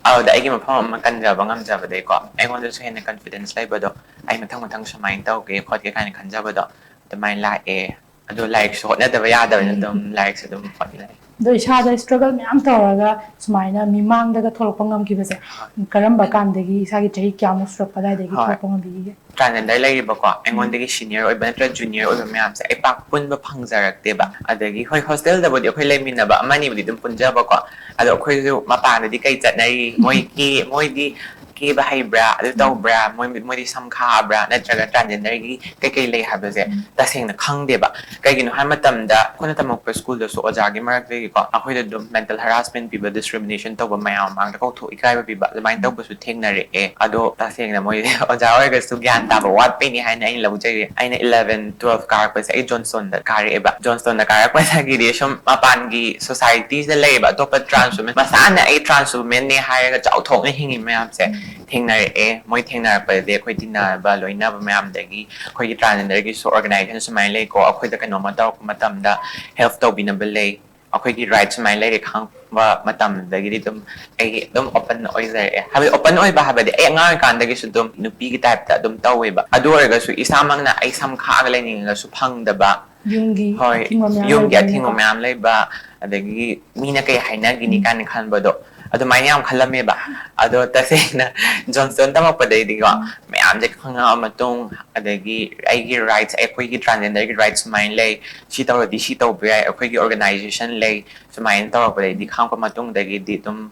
ꯑꯗꯨꯗ ꯑꯩꯒꯤ ꯃꯐꯝ ꯑꯃ ꯀꯟꯖꯕ ꯉꯝꯖꯕꯗꯒꯤꯀꯣ, ꯑꯩꯉꯣꯟꯗꯁꯨ ꯍꯦꯟꯅ ꯀꯟꯐꯤꯗꯦꯟꯁ ꯂꯩꯕꯗꯣ, ꯑꯩ ꯃꯊꯪ ꯃꯊꯪ ꯁꯨꯃꯥꯏꯅ ꯇꯧꯒꯦ ꯈꯣꯠꯀꯦ ꯀꯥꯏꯅ ꯈꯟꯖꯕꯗꯣ ꯑꯗꯨꯃꯥꯏꯅ ꯂꯥꯛꯑꯦ꯫ ꯑꯗꯣ ꯂꯥꯏꯔꯤꯛꯁꯨ ꯍꯣꯠꯅꯗꯕ ꯌꯥꯗꯕꯅꯤꯅ ꯑꯗꯨꯝ ꯂꯥꯏꯔꯤꯛꯁꯨ ꯑꯗꯨꯝ ꯍꯣꯠꯅꯔꯦ꯫ ꯑꯗꯣ ꯏꯁꯥꯗ ꯁ꯭ꯇ꯭ꯔꯒꯜ ꯃꯌꯥꯝ ꯇꯧꯔꯒ ꯁꯨꯃꯥꯏꯅ ꯃꯤꯃꯥꯡꯗꯒ ꯊꯣꯛꯂꯛꯄ ꯉꯝꯈꯤꯕꯁꯦ ꯍꯣꯏ꯫ ꯀꯔꯝꯕ ꯀꯥꯟꯗꯒꯤ, ꯏꯁꯥꯒꯤ ꯆꯍꯤ ꯀꯌꯥꯃꯨꯛ ꯁꯨꯔꯛꯄ ꯑꯗꯨꯋꯥꯏꯗꯒꯤ ꯍꯣꯏ꯫ ꯊꯣꯛꯂꯛꯄ ꯉꯝꯕꯤꯈꯤꯒꯦ? ꯇ꯭ꯔꯥꯟꯖꯦꯟꯗꯔ ꯂꯩꯔꯤꯕꯀꯣ, ꯎꯝ꯫ ꯑꯩꯉꯣꯟꯗꯒꯤ ꯁꯤꯅꯤꯌꯔ ꯑꯣꯏꯕ ꯅꯠꯇ꯭ꯔꯒ ꯖꯨꯅꯤꯌꯔ ꯑꯣꯏꯕ ꯃꯌꯥꯝꯁꯦ ꯑꯩ ꯄꯥꯛ ꯄꯨꯟꯕ ꯐꯪꯖꯔꯛꯇꯦꯕ꯫ ꯑꯗꯒꯤ ꯍꯣꯏ, ꯍꯣꯁꯇꯦꯜꯗꯕꯨꯗꯤ ꯑꯩꯈꯣꯏ ꯂꯩꯃꯤꯟꯅꯕ ꯑꯃꯅꯤꯕꯨꯗꯤ ꯑꯗꯨꯝ ꯄꯨꯟꯖꯕꯀꯣ, ꯑꯗꯣ ꯑꯩꯈꯣꯏꯁꯨ ꯃꯄꯥꯟꯗꯗꯤ ꯀꯩ ꯆꯠꯅꯔꯤ, ꯃꯣꯏ ꯀꯦ-, ꯃꯣꯏꯗꯤ ꯀꯦꯕ ꯍꯩꯕ꯭ꯔꯥ, ꯑꯗꯨ ꯎꯝ꯫ ꯇꯧꯕ꯭ꯔꯥ, ꯃꯣꯏ, ꯃꯣꯏꯗꯤ ꯁꯝ ꯈꯥꯕ꯭ꯔꯥ, ꯅꯠꯇ꯭ꯔꯒ ꯇ꯭ꯔꯥꯟꯖꯦꯟꯗꯔꯒꯤ ꯀꯩꯀꯩ ꯂꯩ ꯍꯥꯏꯕꯁꯦ ꯎꯝ꯫ ꯇꯁꯦꯡꯅ ꯈꯪꯗꯦꯕ꯫ ꯀꯩꯒꯤꯅꯣ ꯍꯥꯏꯕ ꯃꯇꯝꯗ ꯑꯩꯈꯣꯏꯅ ꯇꯝꯃꯛꯄ ꯁ꯭ꯀꯨꯜꯗꯁꯨ ꯑꯣꯖꯥꯒꯤ ꯃꯔꯛꯇꯒꯤꯀꯣ ꯑꯩꯈꯣꯏꯗ ꯑꯗꯨꯝ ꯃꯦꯟꯇꯦꯜ ꯍꯔꯥꯁꯃꯦꯟ ꯄꯤꯕ, ꯗꯤꯁꯀ꯭ꯔꯤꯃꯤꯅꯦꯁꯟ ꯇꯧꯕ, ꯃꯌꯥꯝ ꯃꯃꯥꯡꯗ ꯀꯧꯊꯣꯛ ꯏꯀꯥꯏꯕ ꯄꯤꯕ, ꯑꯗꯨꯃꯥꯏꯅ ꯎꯝ꯫ ꯇꯧꯕꯁꯨ ꯊꯦꯡꯅꯔꯛꯑꯦ꯫ ꯑꯗꯣ ꯇꯁꯦꯡꯅ ꯃꯣꯏ ꯑꯣꯖꯥ ꯑꯣꯏꯔꯒꯁꯨ ꯒ꯭ꯌꯥꯟ ꯇꯥꯕ ꯋꯥꯠꯄꯩꯅꯤ ꯍꯥꯏꯅ ꯑꯩꯅ ꯂꯧꯖꯩ꯫ ꯑꯩꯅ ꯏꯂꯚꯦꯟ, ꯇꯨꯋꯦꯜꯐ ꯀꯥꯔꯛꯄꯁꯦ ꯑꯩ ꯖꯣꯟꯁꯇꯣꯟꯗ ꯀꯥꯔꯛꯑꯦꯕ꯫ ꯖꯣꯟꯁꯇꯣꯟꯗ ꯀꯥꯔꯛꯄꯗꯒꯤꯗꯤ ꯁꯨꯝ ꯃꯄꯥꯟꯒꯤ ꯁꯣꯁꯥꯏꯇꯤꯁꯤꯗ ꯂꯩꯔꯤꯕ ꯑꯇꯣꯞꯄ ꯇ꯭ꯔꯥꯟꯁ ꯋꯨꯃꯦꯟ, ꯃꯁꯥꯅ ꯑꯩ ꯇ꯭ꯔꯥꯟꯁ ꯋꯨꯃꯦꯟꯅꯦ ꯍꯥꯏꯔꯒ ꯆꯥꯎꯊꯣꯛꯅ ꯍꯤꯡꯉꯤ ꯃꯌꯥꯝꯁꯦ, ꯎꯝ꯫ ꯊꯦꯡꯅꯔꯛꯑꯦ꯫ ꯃꯣꯏ ꯊꯦꯡꯅꯔꯛꯄꯗꯗꯤ ꯑꯩꯈꯣꯏ ꯇꯤꯟꯅꯕ ꯂꯣꯏꯅꯕ ꯃꯌꯥꯝꯗꯒꯤ ꯑꯩꯈꯣꯏꯒꯤ transgenderꯒꯤꯁꯨ organization ꯁꯨꯃꯥꯏꯅ ꯂꯩꯀꯣ, ꯑꯩꯈꯣꯏꯗ ꯀꯩꯅꯣꯝꯃ ꯇꯧꯔꯛꯄ ꯃꯇꯝꯗ help ꯇꯧꯕꯤꯅꯕ ꯂꯩ, ꯑꯩꯈꯣꯏꯒꯤ right ꯁꯨꯃꯥꯏꯅ ꯂꯩꯔꯦ ꯈꯪꯕ ꯃꯇꯝꯗꯒꯤꯗꯤ ꯑꯗꯨꯝ ꯑꯩ ꯑꯗꯨꯝ open ꯑꯣꯏꯖꯔꯛꯑꯦ꯫ ꯍꯥꯏꯕꯗꯤ open ꯑꯣꯏꯕ ꯍꯥꯏꯕꯗꯤ ꯑꯩ ꯑꯉꯥꯡ ꯑꯣꯏꯔꯤꯀꯥꯟꯗꯒꯤꯁꯨ ꯑꯗꯨꯝ ꯅꯨꯄꯤꯒꯤ typeꯇ ꯑꯗꯨꯝ ꯇꯧꯋꯦꯕ꯫ ꯑꯗꯨ ꯑꯣꯏꯔꯒꯁꯨ ꯏꯁꯥꯃꯛꯅ ꯑꯩ ꯁꯝ ꯈꯥꯛꯑꯒ ꯂꯩꯅꯤꯡꯉꯒꯁꯨ ꯐꯪꯗꯕ, ꯌꯨꯝꯒꯤ ꯍꯣꯏ, ꯑꯊꯤꯡꯕ ꯃꯌꯥꯝ ꯌꯨꯝꯒꯤ ꯂꯩꯕꯅꯤꯅꯀꯣ꯫ ꯑꯊꯤꯡꯕ ꯃꯌꯥꯝ ꯂꯩꯕ, ꯑꯗꯒꯤ ꯃꯤꯅ ꯀꯩ ꯍꯥꯏꯅꯒꯤꯅꯤ ꯎꯝ꯫ ꯀꯥꯏꯅ ꯈꯟꯕꯗꯣ, ꯑꯗꯨꯃꯥꯏꯅ ꯌꯥꯝ ꯈꯜꯂꯝꯃꯦꯕ꯫ ꯑꯗꯣ ꯇꯁꯦꯡꯅ Johnstone ꯇꯝꯃꯛꯄꯗꯩꯗꯤꯀꯣ, ꯎꯝ꯫ ꯃꯌꯥꯝꯁꯦ ꯈꯪꯉꯛꯑ ꯃꯇꯨꯡ, ꯑꯗꯒꯤ ꯑꯩꯒꯤ rights, ꯑꯩꯈꯣꯏꯒꯤ transgenderꯒꯤ rights ꯁꯨꯃꯥꯏꯅ ꯂꯩ, ꯁꯤ ꯇꯧꯔꯗꯤ ꯁꯤ ꯇꯧꯕ ꯌꯥꯏ, ꯑꯩꯈꯣꯏꯒꯤ organization ꯂꯩ, ꯁꯨꯃꯥꯏꯅ ꯇꯧꯔꯛꯄꯗꯩꯗꯤ, ꯈꯪꯉꯛꯄ ꯃꯇꯨꯡꯗꯒꯤꯗꯤ ꯑꯗꯨꯝ,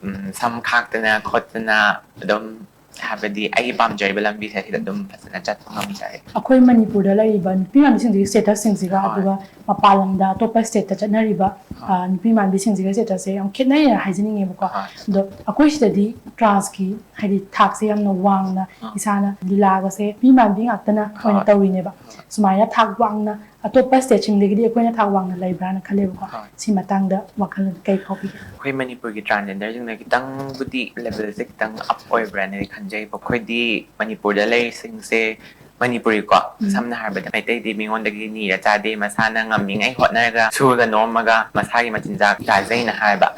ꯎꯝ, ꯁꯝ ꯈꯥꯛꯇꯅ ꯈꯣꯠꯇꯅ ꯑꯗꯨꯝ, ꯍꯥꯏꯕꯗꯤ ꯑꯩꯒꯤ ꯄꯥꯝꯖꯔꯤꯕ ꯂꯝꯕꯤꯁꯦ ꯁꯤꯗ ꯑꯗꯨꯝ ꯐꯖꯅ ꯆꯠꯄ ꯉꯝꯖꯔꯦ꯫ ꯑꯩꯈꯣꯏ ꯃꯅꯤꯄꯨꯔꯗ ꯂꯩꯔꯤꯕ ꯅꯨꯄꯤ ꯃꯥꯟꯕꯤꯁꯤꯡꯁꯤꯒꯤ statusꯁꯤꯡꯁꯤꯒ, ꯍꯣꯏ꯫ ꯑꯗꯨꯒ ꯃꯄꯥꯟ ꯂꯝꯗ ꯑꯇꯣꯞꯄ stateꯇ ꯆꯠꯅꯔꯤꯕ, ꯍꯣꯏ꯫ ꯑ, ꯅꯨꯄꯤ ꯃꯥꯟꯕꯤꯁꯤꯡꯁꯤꯒ statusꯁꯦ ꯌꯥꯝ ꯈꯦꯠꯅꯩꯅ ꯍꯥꯏꯖꯅꯤꯡꯉꯦꯕꯀꯣ꯫ ꯍꯣꯏ꯫ ꯑꯗꯣ ꯑꯩꯈꯣꯏ ꯁꯤꯗꯗꯤ transꯀꯤ ꯍꯥꯏꯗꯤ ꯊꯥꯛꯁꯦ ꯌꯥꯝꯅ ꯋꯥꯡꯅ, ꯑꯥ꯫ ꯏꯁꯥꯅ ꯂꯤꯂꯥꯒꯁꯦ ꯅꯨꯄꯤ ꯃꯥꯟꯕꯤ ꯉꯥꯛꯇꯅ ꯑꯣꯏꯅ ꯍꯣꯏ꯫ ꯇꯧꯔꯤꯅꯦꯕ꯫ ꯍꯣꯏ꯫ ꯁꯨꯃꯥꯏꯅ ꯊꯥꯛ ꯋꯥꯡꯅ ꯑꯇꯣꯞꯄ stateꯁꯤꯡꯗꯒꯤꯗꯤ ꯑꯩꯈꯣꯏꯅ ꯊꯥꯛ ꯋꯥꯡꯅ ꯂꯩꯕ꯭ꯔꯥꯅ ꯈꯜꯂꯦꯕꯀꯣ꯫ ꯍꯣꯏ꯫ ꯁꯤ ꯃꯇꯥꯡꯗ ꯋꯥꯈꯜ ꯀꯩ ꯐꯥꯎꯕꯤꯒꯦ? ꯑꯩꯈꯣꯏ ꯃꯅꯤꯄꯨꯔꯒꯤ transgenderꯁꯤꯡꯅ ꯈꯤꯇꯪꯕꯨꯗꯤ levelꯁꯦ ꯈꯤꯇꯪ up ꯑꯣꯏꯕ꯭ꯔꯥꯅꯗꯤ ꯈꯟꯖꯩꯕꯀꯣ꯫ ꯑꯩꯈꯣꯏꯗꯤ ꯃꯅꯤꯄꯨꯔꯗ ꯂꯩꯔꯤꯁꯤꯡꯁꯦ, ꯃꯅꯤꯄꯨꯔꯤꯀꯣ, ꯎꯝ꯫ ꯁꯝꯅ ꯍꯥꯏꯔꯕꯗ ꯃꯩꯇꯩꯗꯤ ꯃꯤꯉꯣꯟꯗꯒꯤ ꯅꯤꯔ ꯆꯥꯗꯦ, ꯃꯁꯥꯅ ꯉꯝꯃꯤꯉꯩ ꯍꯣꯠꯅꯔꯒ ꯁꯨꯔꯒ ꯅꯣꯝꯃꯒ ꯃꯁꯥꯒꯤ ꯃꯆꯤꯟꯖꯥꯛ ꯆꯥꯖꯩꯅ ꯍꯥꯏꯕ꯫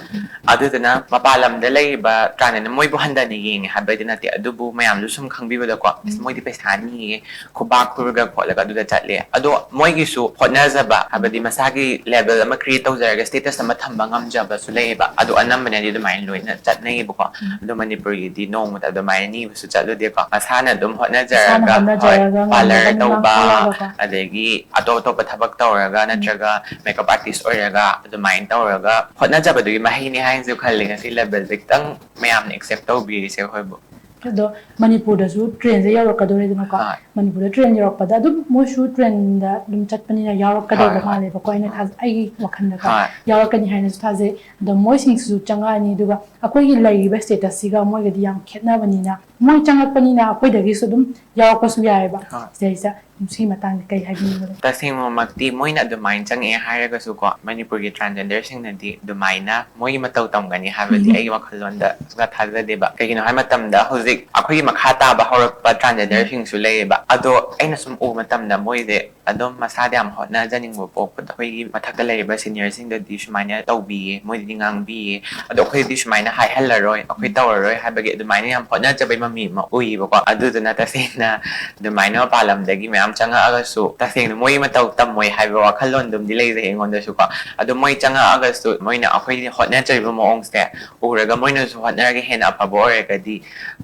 ꯑꯗꯨꯗꯨꯅ ꯃꯄꯥꯟ ꯂꯝꯗ ꯂꯩꯔꯤꯕ transgenderꯅ ꯃꯣꯏꯕꯨ ꯍꯟꯊꯅ ꯌꯦꯡꯉꯦ ꯍꯥꯏꯕꯗꯤ ꯅꯠꯇꯦ, ꯑꯗꯨꯕꯨ ꯃꯌꯥꯝꯁꯨ ꯁꯨꯝ ꯈꯪꯕꯤꯕꯗꯀꯣ, "ꯑꯁ, ꯎꯝ꯫ ꯃꯣꯏꯗꯤ ꯄꯩꯁꯥ ꯅꯤꯌꯦ, ꯈꯨꯕꯥꯛ ꯈꯨꯔꯒ ꯈꯣꯠꯂꯒ ꯑꯗꯨꯗ ꯆꯠꯂꯦ"꯫ ꯑꯗꯣ ꯃꯣꯏꯒꯤꯁꯨ ꯍꯣꯠꯅꯖꯕ, ꯍꯥꯏꯕꯗꯤ ꯃꯁꯥꯒꯤ level ꯑꯃ create ꯇꯧꯖꯔꯒ status ꯑꯃ ꯊꯝꯕ ꯉꯝꯖꯕꯁꯨ ꯂꯩꯌꯦꯕ꯫ ꯑꯗꯣ ꯑꯅꯝꯕꯅꯗꯤ ꯑꯗꯨꯃꯥꯏꯅ ꯂꯣꯏꯅ ꯆꯠꯅꯩꯌꯦꯕꯀꯣ꯫ ꯎꯝ꯫ ꯑꯗꯣ ꯃꯅꯤꯄꯨꯔꯒꯤꯗꯤ ꯅꯣꯡꯃꯇ ꯑꯗꯨꯃꯥꯏꯅ ꯅꯤꯕꯁꯨ ꯆꯠꯂꯨꯗꯦꯀꯣ꯫ ꯃꯁꯥꯅ ꯑꯗꯨꯝ ꯏꯁꯥꯅ ꯍꯣꯠꯅꯖꯔꯒ, ꯍꯣꯏ, ꯍꯣꯠꯅꯖꯔꯒ parlour ꯉꯝꯅꯕ ꯃꯤꯃꯥꯡ ꯊꯣꯛꯂꯛꯑꯒ, ꯊꯣꯛꯂꯛꯑꯒꯀꯣ꯫ ꯑꯗꯒꯤ ꯑꯇꯣꯞ ꯑꯇꯣꯞꯄ ꯊꯕꯛ ꯇꯧꯔꯒ, ꯎꯝ꯫ ꯅꯠꯇ꯭ꯔꯒ makeup artist ꯑꯣꯏꯔꯒ, ꯑꯗꯨꯃꯥꯏꯅ ꯇꯧꯔꯒ ꯍꯣꯠꯅꯖꯕꯗꯨꯒꯤ ꯃꯍꯩꯅꯤ ꯍꯥꯏꯅꯁꯨ ꯈꯜꯂꯤ꯫ ꯉꯁꯤ levelꯁꯦ ꯈꯤꯇꯪ ꯃꯌꯥꯝꯅ accept ꯇꯧꯕꯤꯔꯤꯁꯦ ꯑꯩꯈꯣꯏꯕꯨ꯫ ꯑꯗꯣ ꯃꯅꯤꯄꯨꯔꯗꯁꯨ trendꯁꯦ ꯌꯧꯔꯛꯀꯗꯣꯔꯦꯗꯅꯀꯣ꯫ ꯍꯣꯏ꯫ ꯃꯅꯤꯄꯨꯔꯗ trend ꯌꯧꯔꯛꯄꯗ ꯑꯗꯨꯝ ꯃꯣꯏꯁꯨ trendꯗ ꯑꯗꯨꯝ ꯆꯠꯄꯅꯤꯅ ꯌꯥꯎꯔꯛꯀꯗꯧꯕ ꯍꯣꯏ, ꯍꯣꯏ꯫ ꯃꯥꯜꯂꯦꯕꯀꯣ, ꯑꯩꯅ ꯊꯥꯖ-, ꯑꯩꯒꯤ ꯋꯥꯈꯜꯗꯀꯣ꯫ ꯍꯣꯏ꯫ ꯌꯥꯎꯔꯛꯀꯅꯤ ꯍꯥꯏꯅꯁꯨ ꯊꯥꯖꯩ꯫ ꯑꯗꯣ ꯃꯣꯏꯁꯤꯡꯁꯤꯁꯨ ꯆꯪꯉꯛꯑꯅꯤ, ꯑꯗꯨꯒ ꯑꯩꯈꯣꯏꯒꯤ ꯂꯩꯔꯤꯕ statusꯁꯤꯒ ꯃꯣꯏꯒꯗꯤ ꯌꯥꯝ ꯈꯦꯠꯅꯕꯅꯤꯅ ꯃꯣꯏ ꯆꯪꯉꯛꯄꯅꯤꯅ ꯑꯩꯈꯣꯏꯗꯒꯤꯁꯨ ꯑꯗꯨꯝ ꯌꯥꯎꯔꯛꯄꯁꯨ ꯌꯥꯏꯑꯕ꯫ ꯍꯣꯏ꯫ ꯁꯤꯗꯩꯁꯤꯗ ꯁꯤꯒꯤ ꯃꯇꯥꯡꯗ ꯀꯩ ꯍꯥꯏꯕꯤꯅꯤꯡꯕ ꯂꯩ? ꯇꯁꯦꯡꯕꯃꯛꯇꯤ ꯃꯣꯏꯅ ꯑꯗꯨꯃꯥꯏꯅ ꯆꯪꯉꯛꯑꯦ ꯍꯥꯏꯔꯒꯁꯨꯀꯣ, ꯃꯅꯤꯄꯨꯔꯒꯤ ꯇ꯭ꯔꯥꯟꯖꯦꯟꯗꯔꯁꯤꯡꯅꯗꯤ ꯑꯗꯨꯃꯥꯏꯅ ꯃꯣꯏꯒꯤ ꯃꯇꯧ ꯇꯝꯒꯅꯤ ꯍꯥꯏꯕꯗꯤ ꯑꯩꯒꯤ ꯋꯥꯈꯜꯂꯣꯟꯗ ꯁꯨꯡꯊꯥ ꯊꯥꯖꯗꯦꯕ꯫ ꯀꯩꯒꯤꯅꯣ ꯍꯥꯏꯕ ꯃꯇꯝꯗ ꯍꯧꯖꯤꯛ ꯑꯩꯈꯣꯏꯒꯤ ꯃꯈꯥ ꯇꯥꯕ ꯍꯧꯔꯛꯄ ꯇ꯭ꯔꯥꯟꯖꯦꯟꯗꯔꯁꯤꯡꯁꯨ ꯂꯩꯌꯦꯕ꯫ ꯑꯗꯣ ꯑꯩꯅ ꯁꯨꯝ ꯎꯕ ꯃꯇꯝꯗ ꯃꯣꯏꯁꯦ ꯑꯗꯨꯝ ꯃꯁꯥꯗ ꯌꯥꯝ ꯍꯣꯠꯅꯖꯅꯤꯡꯕ ꯄꯣꯛꯄꯗꯣ, ꯑꯩꯈꯣꯏꯒꯤ ꯃꯊꯛꯇ ꯂꯩꯔꯤꯕ ꯁꯤꯅꯤꯌꯔꯁꯤꯡꯗꯗꯤ ꯁꯨꯃꯥꯏꯅ ꯇꯧꯕꯤꯌꯦ, ꯃꯣꯏꯗꯗꯤ ꯉꯥꯡꯕꯤꯌꯦ, ꯑꯗꯣ ꯑꯩꯈꯣꯏꯗꯗꯤ ꯁꯨꯃꯥꯏꯅ ꯍꯥꯏꯍꯜꯂꯔꯣꯏ, ꯑꯩꯈꯣꯏ ꯇꯧꯔꯔꯣꯏ ꯍꯥꯏꯕꯒꯤ ꯑꯗꯨꯃꯥꯏꯅ ꯌꯥꯝ ꯍꯣꯠꯅꯖꯕꯩ ꯃꯃꯤ ꯑꯃ ꯎꯏꯌꯦꯕꯀꯣ꯫ ꯑꯗꯨꯗꯨꯅ ꯇꯁꯦꯡꯅ ꯑꯗꯨꯃꯥꯏꯅ ꯃꯄꯥꯟ ꯂꯝꯗꯒꯤ ꯃꯌꯥꯝ ꯆꯪꯉꯛꯑꯒꯁꯨ ꯇꯁꯦꯡꯅ ꯃꯣꯏꯒꯤ ꯃꯇꯧ ꯇꯝꯃꯣꯏ ꯍꯥꯏꯕ ꯋꯥꯈꯜꯂꯣꯟꯗꯨꯝꯗꯤ ꯂꯩꯖꯩ ꯑꯩꯉꯣꯟꯗꯁꯨꯀꯣ꯫ ꯑꯗꯣ ꯃꯣꯏ ꯆꯪꯉꯛꯑꯒꯁꯨ ꯃꯣꯏꯅ ꯑꯩꯈꯣꯏꯅ ꯍꯣꯠꯅꯖꯔꯤꯕ ꯃꯑꯣꯡꯁꯦ ꯎꯔꯒ ꯃꯣꯏꯅꯁꯨ ꯍꯣꯠꯅꯔꯒ ꯍꯦꯟꯅ ꯑꯐꯕ ꯑꯣꯏꯔꯒꯗꯤ,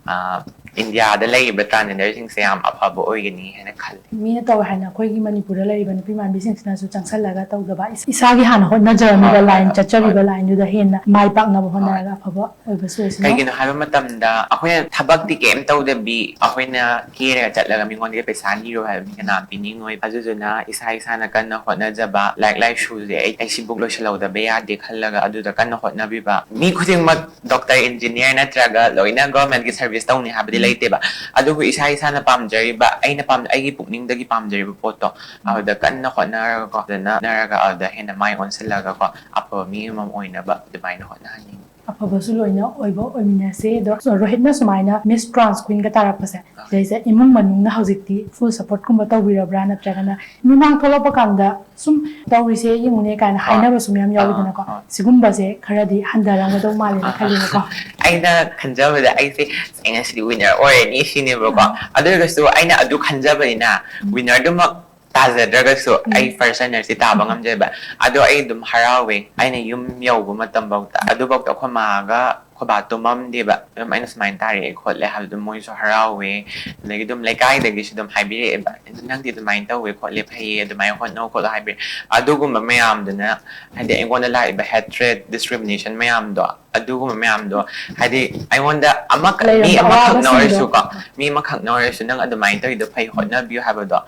ꯑ, ꯏꯟꯗꯤꯌꯥꯗ ꯂꯩꯔꯤꯕ ꯇ꯭ꯔꯥꯟꯖꯦꯟꯗꯔꯁꯤꯡꯁꯦ ꯌꯥꯝ ꯑꯐꯕ ꯑꯣꯏꯒꯅꯤ ꯍꯥꯏꯅ ꯈꯜꯂꯤ꯫ ꯃꯤꯅ ꯇꯧꯋꯦ ꯍꯥꯏꯅ ꯑꯩꯈꯣꯏꯒꯤ ꯃꯅꯤꯄꯨꯔꯗ ꯂꯩꯔꯤꯕ ꯅꯨꯄꯤ ꯃꯥꯟꯕꯤꯁꯤꯡꯁꯤꯅꯁꯨ ꯆꯪꯁꯜꯂꯒ ꯇꯧꯗꯕ, ꯏꯁ-, ꯏꯁꯥꯒꯤ ꯍꯥꯟꯅ ꯍꯣꯠꯅꯖꯔꯝꯃꯤꯕ ꯍꯣꯏ, ꯂꯥꯏꯟ, ꯍꯣꯏ, ꯆꯠꯆꯔꯤꯕ ꯍꯣꯏ꯫ ꯂꯥꯏꯟꯗꯨꯗ ꯍꯦꯟꯅ ꯃꯥꯏ ꯄꯥꯛꯅꯕ ꯍꯣꯏ꯫ ꯍꯣꯠꯅꯔꯒ ꯑꯐꯕ ꯑꯣꯏꯕꯁꯨ ꯑꯣꯏꯁꯅꯨ꯫ ꯀꯩꯒꯤꯅꯣ ꯍꯥꯏꯕ ꯃꯇꯝꯗ ꯑꯩꯈꯣꯏꯅ ꯊꯕꯛꯇꯤ ꯀꯩꯝ ꯇꯧꯗꯕꯤ ꯑꯩꯈꯣꯏꯅ ꯀꯦꯔꯒ ꯆꯠꯂꯒ ꯃꯤꯉꯣꯟꯗꯒꯤ ꯄꯩꯁꯥ ꯅꯤꯔꯣ ꯍꯥꯏꯕ ꯃꯤ ꯀꯅꯥ ꯄꯤꯅꯤꯡꯉꯣꯏ꯫ ꯑꯗꯨꯗꯨꯅ ꯏꯁꯥ ꯏꯁꯥꯅ ꯀꯟꯅ ꯍꯣꯠꯅꯖꯕ, ꯂꯥꯏꯔꯤꯛ ꯂꯥꯏꯁꯨꯁꯦ ꯑꯩ, ꯑꯩ ꯁꯤꯕꯨꯛ ꯂꯣꯏꯁꯤꯜꯍꯧꯗꯕ ꯌꯥꯗꯦ ꯈꯜꯂꯒ ꯑꯗꯨꯗ ꯀꯟꯅ ꯍꯣꯠꯅꯕꯤꯕ꯫ ꯃꯤ ꯈꯨꯗꯤꯡꯃꯛ ꯗꯣꯛꯇꯔ, ꯏꯟꯖꯤꯅꯤꯌꯥꯔ ꯅꯠꯇ꯭ꯔꯒ ꯂꯣꯏꯅ ꯒꯣꯔꯃꯦꯟꯒꯤ ꯁꯔꯚꯤꯁ ꯇꯧꯅꯤ ꯍꯥꯏꯕꯗꯤ ꯂꯩꯇꯦꯕ꯫ ꯑꯗꯨꯕꯨ ꯏꯁꯥ ꯏꯁꯥꯅ ꯄꯥꯝꯖꯔꯤꯕ, ꯑꯩꯅ ꯄꯥꯝ-, ꯑꯩꯒꯤ ꯄꯨꯛꯅꯤꯡꯗꯒꯤ ꯄꯥꯝꯖꯔꯤꯕ ꯄꯣꯠꯇꯣ ꯑꯗꯨꯗ ꯀꯟꯅ ꯍꯣꯠꯅꯔꯒꯀꯣ, ꯐꯖꯅ ꯍꯣꯠꯅꯔꯒ ꯑꯗꯨꯗ ꯍꯦꯟꯅ ꯃꯥꯏ ꯑꯣꯟꯁꯤꯜꯂꯒꯀꯣ, ꯑꯐꯕ ꯃꯤ ꯑꯃꯃꯝ ꯑꯣꯏꯅꯕ ꯑꯗꯨꯃꯥꯏꯅ ꯍꯣꯠꯅꯍꯟꯅꯤꯡꯉꯤ꯫ ꯑꯐꯕꯁꯨ ꯂꯣꯏꯅ ꯑꯣꯏꯕ ꯑꯣꯏꯃꯤꯟꯅꯁꯦ꯫ ꯑꯗꯣ ꯔꯣꯍꯤꯠꯅ ꯁꯨꯃꯥꯏꯅ ꯃꯤꯁ ꯇ꯭ꯔꯥꯟꯁ ꯀ꯭ꯋꯤꯟꯒ ꯇꯥꯔꯛꯄꯁꯦ, ꯁꯤꯗꯩꯁꯤꯗ ꯏꯃꯨꯡ ꯃꯅꯨꯡꯅ ꯍꯧꯖꯤꯛꯇꯤ ꯐꯨꯜ ꯁꯞꯄꯣꯔꯠꯀꯨꯝꯕ ꯇꯧꯕꯤꯔꯕ꯭ꯔꯥ, ꯅꯠꯇ꯭ꯔꯒꯅ ꯃꯤꯃꯥꯡ ꯊꯣꯛꯂꯛꯄ ꯀꯥꯟꯗ ꯁꯨꯝ ꯇꯧꯔꯤꯁꯦ ꯌꯦꯡꯉꯨꯅꯦ ꯀꯥꯏꯅ ꯍꯣꯏ꯫ ꯍꯥꯏꯅꯕꯁꯨ ꯃꯌꯥꯝ ꯑꯥ, ꯌꯥꯎꯋꯤꯗꯅꯀꯣ? ꯍꯣꯏ꯫ ꯁꯤꯒꯨꯝꯕꯁꯦ ꯈꯔꯗꯤ ꯍꯟꯊꯔꯝꯒꯗꯧ ꯃꯥꯜꯂꯦꯅ ꯈꯜꯂꯦꯕꯀꯣ꯫ ꯑꯩꯅ ꯈꯟꯖꯕꯗ ꯑꯩꯁꯦ, "ꯑꯩ ꯉꯁꯤꯗꯤ ꯋꯤꯟꯅꯔ ꯑꯣꯏꯔꯅꯤ" ꯁꯤꯅꯦꯕꯀꯣ꯫ ꯑꯗꯨ ꯑꯣꯏꯔꯒꯁꯨ ꯑꯩꯅ ꯑꯗꯨ ꯈꯟꯖꯕꯅꯤꯅ ꯋꯤꯟꯅꯔꯗꯨꯃꯛ ꯇꯥꯖꯗ꯭ꯔꯒꯁꯨ ꯑꯩ ꯐꯥꯔꯁ ꯔꯟꯅꯔꯁꯤ ꯇꯥꯕ ꯉꯝꯖꯩꯕ꯫ ꯑꯗꯣ ꯑꯩ ꯑꯗꯨꯝ ꯍꯔꯥꯎꯋꯦ꯫ ꯑꯩꯅ ꯌꯨꯝ ꯌꯧꯕ ꯃꯇꯝꯐꯥꯎꯗ, ꯑꯗꯨꯐꯥꯎꯗ ꯑꯩꯈꯣꯏ ꯃꯥꯒ ꯑꯩꯈꯣꯏ ꯕꯥ ꯇꯨꯝꯃꯝꯗꯦꯕ꯫ ꯑꯗꯨꯝ ꯑꯩꯅ ꯁꯨꯃꯥꯏꯅ ꯇꯥꯔꯛꯑꯦ ꯈꯣꯠꯂꯦ ꯍꯥꯏꯕꯗꯣ ꯃꯣꯏꯁꯨ ꯍꯔꯥꯎꯋꯦ꯫ ꯑꯗꯒꯤ ꯑꯗꯨꯝ ꯂꯩꯀꯥꯏꯗꯒꯤꯁꯨ ꯑꯗꯨꯝ ꯍꯥꯏꯕꯤꯔꯛꯑꯦꯕ, "ꯅꯪꯗꯤ ꯑꯗꯨꯃꯥꯏꯅ ꯇꯧꯋꯦ ꯈꯣꯠꯂꯦ, ꯐꯩꯌꯦ, ꯑꯗꯨꯃꯥꯏꯅ ꯍꯣꯠꯅꯧ ꯈꯣꯠꯂꯣ" ꯍꯥꯏꯕꯤꯔꯛꯑꯦ꯫ ꯑꯗꯨꯒꯨꯝꯕ ꯃꯌꯥꯝꯗꯨꯅ ꯍꯥꯏꯗꯤ ꯑꯩꯉꯣꯟꯗ ꯂꯥꯛꯏꯕ ꯍꯦꯇ꯭ꯔꯦꯠ, ꯗꯤꯁꯀ꯭ꯔꯤꯃꯤꯅꯦꯁꯟ ꯃꯌꯥꯝꯗꯣ, ꯑꯗꯨꯒꯨꯝꯕ ꯃꯌꯥꯝꯗꯣ ꯍꯥꯏꯗꯤ ꯑꯩꯉꯣꯟꯗ ꯑꯃꯈꯛ, ꯃꯤ ꯂꯩꯔꯝꯕ ꯑꯃꯈꯛꯅ ꯑꯋꯥꯕꯁꯤꯡꯗꯣ꯫ ꯑꯣꯏꯔꯁꯨꯀꯣ, ꯃꯤ ꯑꯃꯈꯛꯅ ꯑꯣꯏꯔꯁꯨ "ꯅꯪ ꯑꯗꯨꯃꯥꯏꯅ ꯇꯧꯔꯤꯗꯣ ꯐꯩ, ꯍꯣꯠꯅꯕꯤꯌꯨ" ꯍꯥꯏꯕꯗꯣ,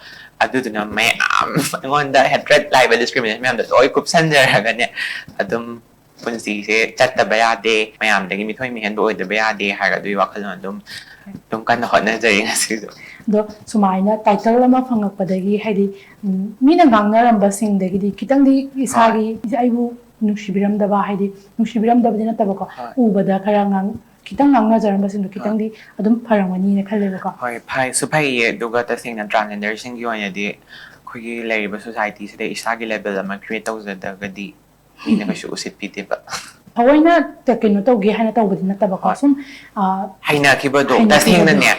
ꯑꯗꯨꯗꯨꯅ ꯃꯌꯥꯝ ꯑꯩꯉꯣꯟꯗ ꯍꯦꯇ꯭ꯔꯦꯠ ꯂꯥꯛꯏꯕ, ꯗꯤꯁꯀ꯭ꯔꯤꯃꯤꯅꯦꯁꯟ ꯃꯌꯥꯝꯗꯣ ꯂꯣꯏ ꯀꯨꯞꯁꯟꯖꯔꯒꯅꯦ ꯑꯗꯨꯝ ꯄꯨꯟꯁꯤꯁꯦ ꯆꯠꯇꯕ ꯌꯥꯗꯦ, ꯃꯌꯥꯝꯗꯒꯤ ꯃꯤꯊꯣꯏ ꯃꯤꯍꯦꯟꯕ ꯑꯣꯏꯗꯕ ꯌꯥꯗꯦ ꯍꯥꯏꯔꯒ ꯑꯗꯨꯒꯤ ꯋꯥꯈꯜꯂꯣꯟ ꯑꯗꯨꯝ ꯑꯗꯨꯝ ꯀꯟꯅ ꯍꯣꯠꯅꯖꯔꯤ ꯉꯁꯤꯁꯨ꯫ ꯑꯗꯣ ꯁꯨꯃꯥꯏꯅ ꯇꯥꯏꯇꯜ ꯑꯃ ꯐꯪꯉꯛꯄꯗꯒꯤ ꯍꯥꯏꯗꯤ ꯎꯝ, ꯃꯤꯅ ꯉꯥꯡꯅꯔꯝꯕꯁꯤꯡꯗꯒꯤꯗꯤ ꯈꯤꯇꯪꯗꯤ ꯏꯁꯥꯒꯤ ꯑꯩꯕꯨ ꯅꯨꯡꯁꯤꯕꯤꯔꯝꯗꯕ ꯍꯥꯏꯗꯤ ꯅꯨꯡꯁꯤꯕꯤꯔꯝꯗꯕꯗꯤ ꯅꯠꯇꯕꯀꯣ, ꯍꯣꯏ꯫ ꯎꯕꯗ ꯈꯔ ꯉꯥꯡ ꯈꯤꯇꯪ ꯉꯥꯡꯅꯖꯔꯝꯕꯁꯤꯡꯗꯣ ꯈꯤꯇꯪꯗꯤ ꯑꯗꯨꯝ ꯐꯔꯝꯒꯅꯤꯅ ꯈꯜꯂꯦꯕꯀꯣ꯫ ꯍꯣꯏ, ꯐꯩꯁꯨ ꯐꯩꯌꯦ꯫ ꯑꯗꯨꯒ ꯇꯁꯦꯡꯅ ꯇ꯭ꯔꯥꯟꯁꯖꯦꯟꯗꯔꯁꯤꯡꯒꯤ ꯑꯣꯏꯅꯗꯤ ꯑꯩꯈꯣꯏꯒꯤ ꯂꯩꯔꯤꯕ ꯁꯣꯁꯥꯏꯇꯤꯁꯤꯗ ꯏꯁꯥꯒꯤ ꯂꯦꯕꯦꯜ ꯑꯃ ꯀ꯭ꯔꯤꯌꯦꯠ ꯇꯧꯖꯗ꯭ꯔꯒꯗꯤ ꯃꯤꯅ ꯀꯩꯁꯨ ꯎꯁꯤꯠꯄꯤꯗꯦꯕ꯫ ꯊꯑꯣꯏꯅ ꯀꯩꯅꯣ ꯇꯧꯒꯦ ꯍꯥꯏꯅ ꯇꯧꯕꯗꯤ ꯅꯠꯇꯕꯀꯣ, ꯍꯣꯏ꯫ ꯁꯨꯝ ꯑ, ꯍꯩꯅꯈꯤꯕꯗꯣ, ꯍꯩꯅꯈꯤꯕꯗꯣ꯫ ꯇꯁꯦꯡꯅꯅꯦ,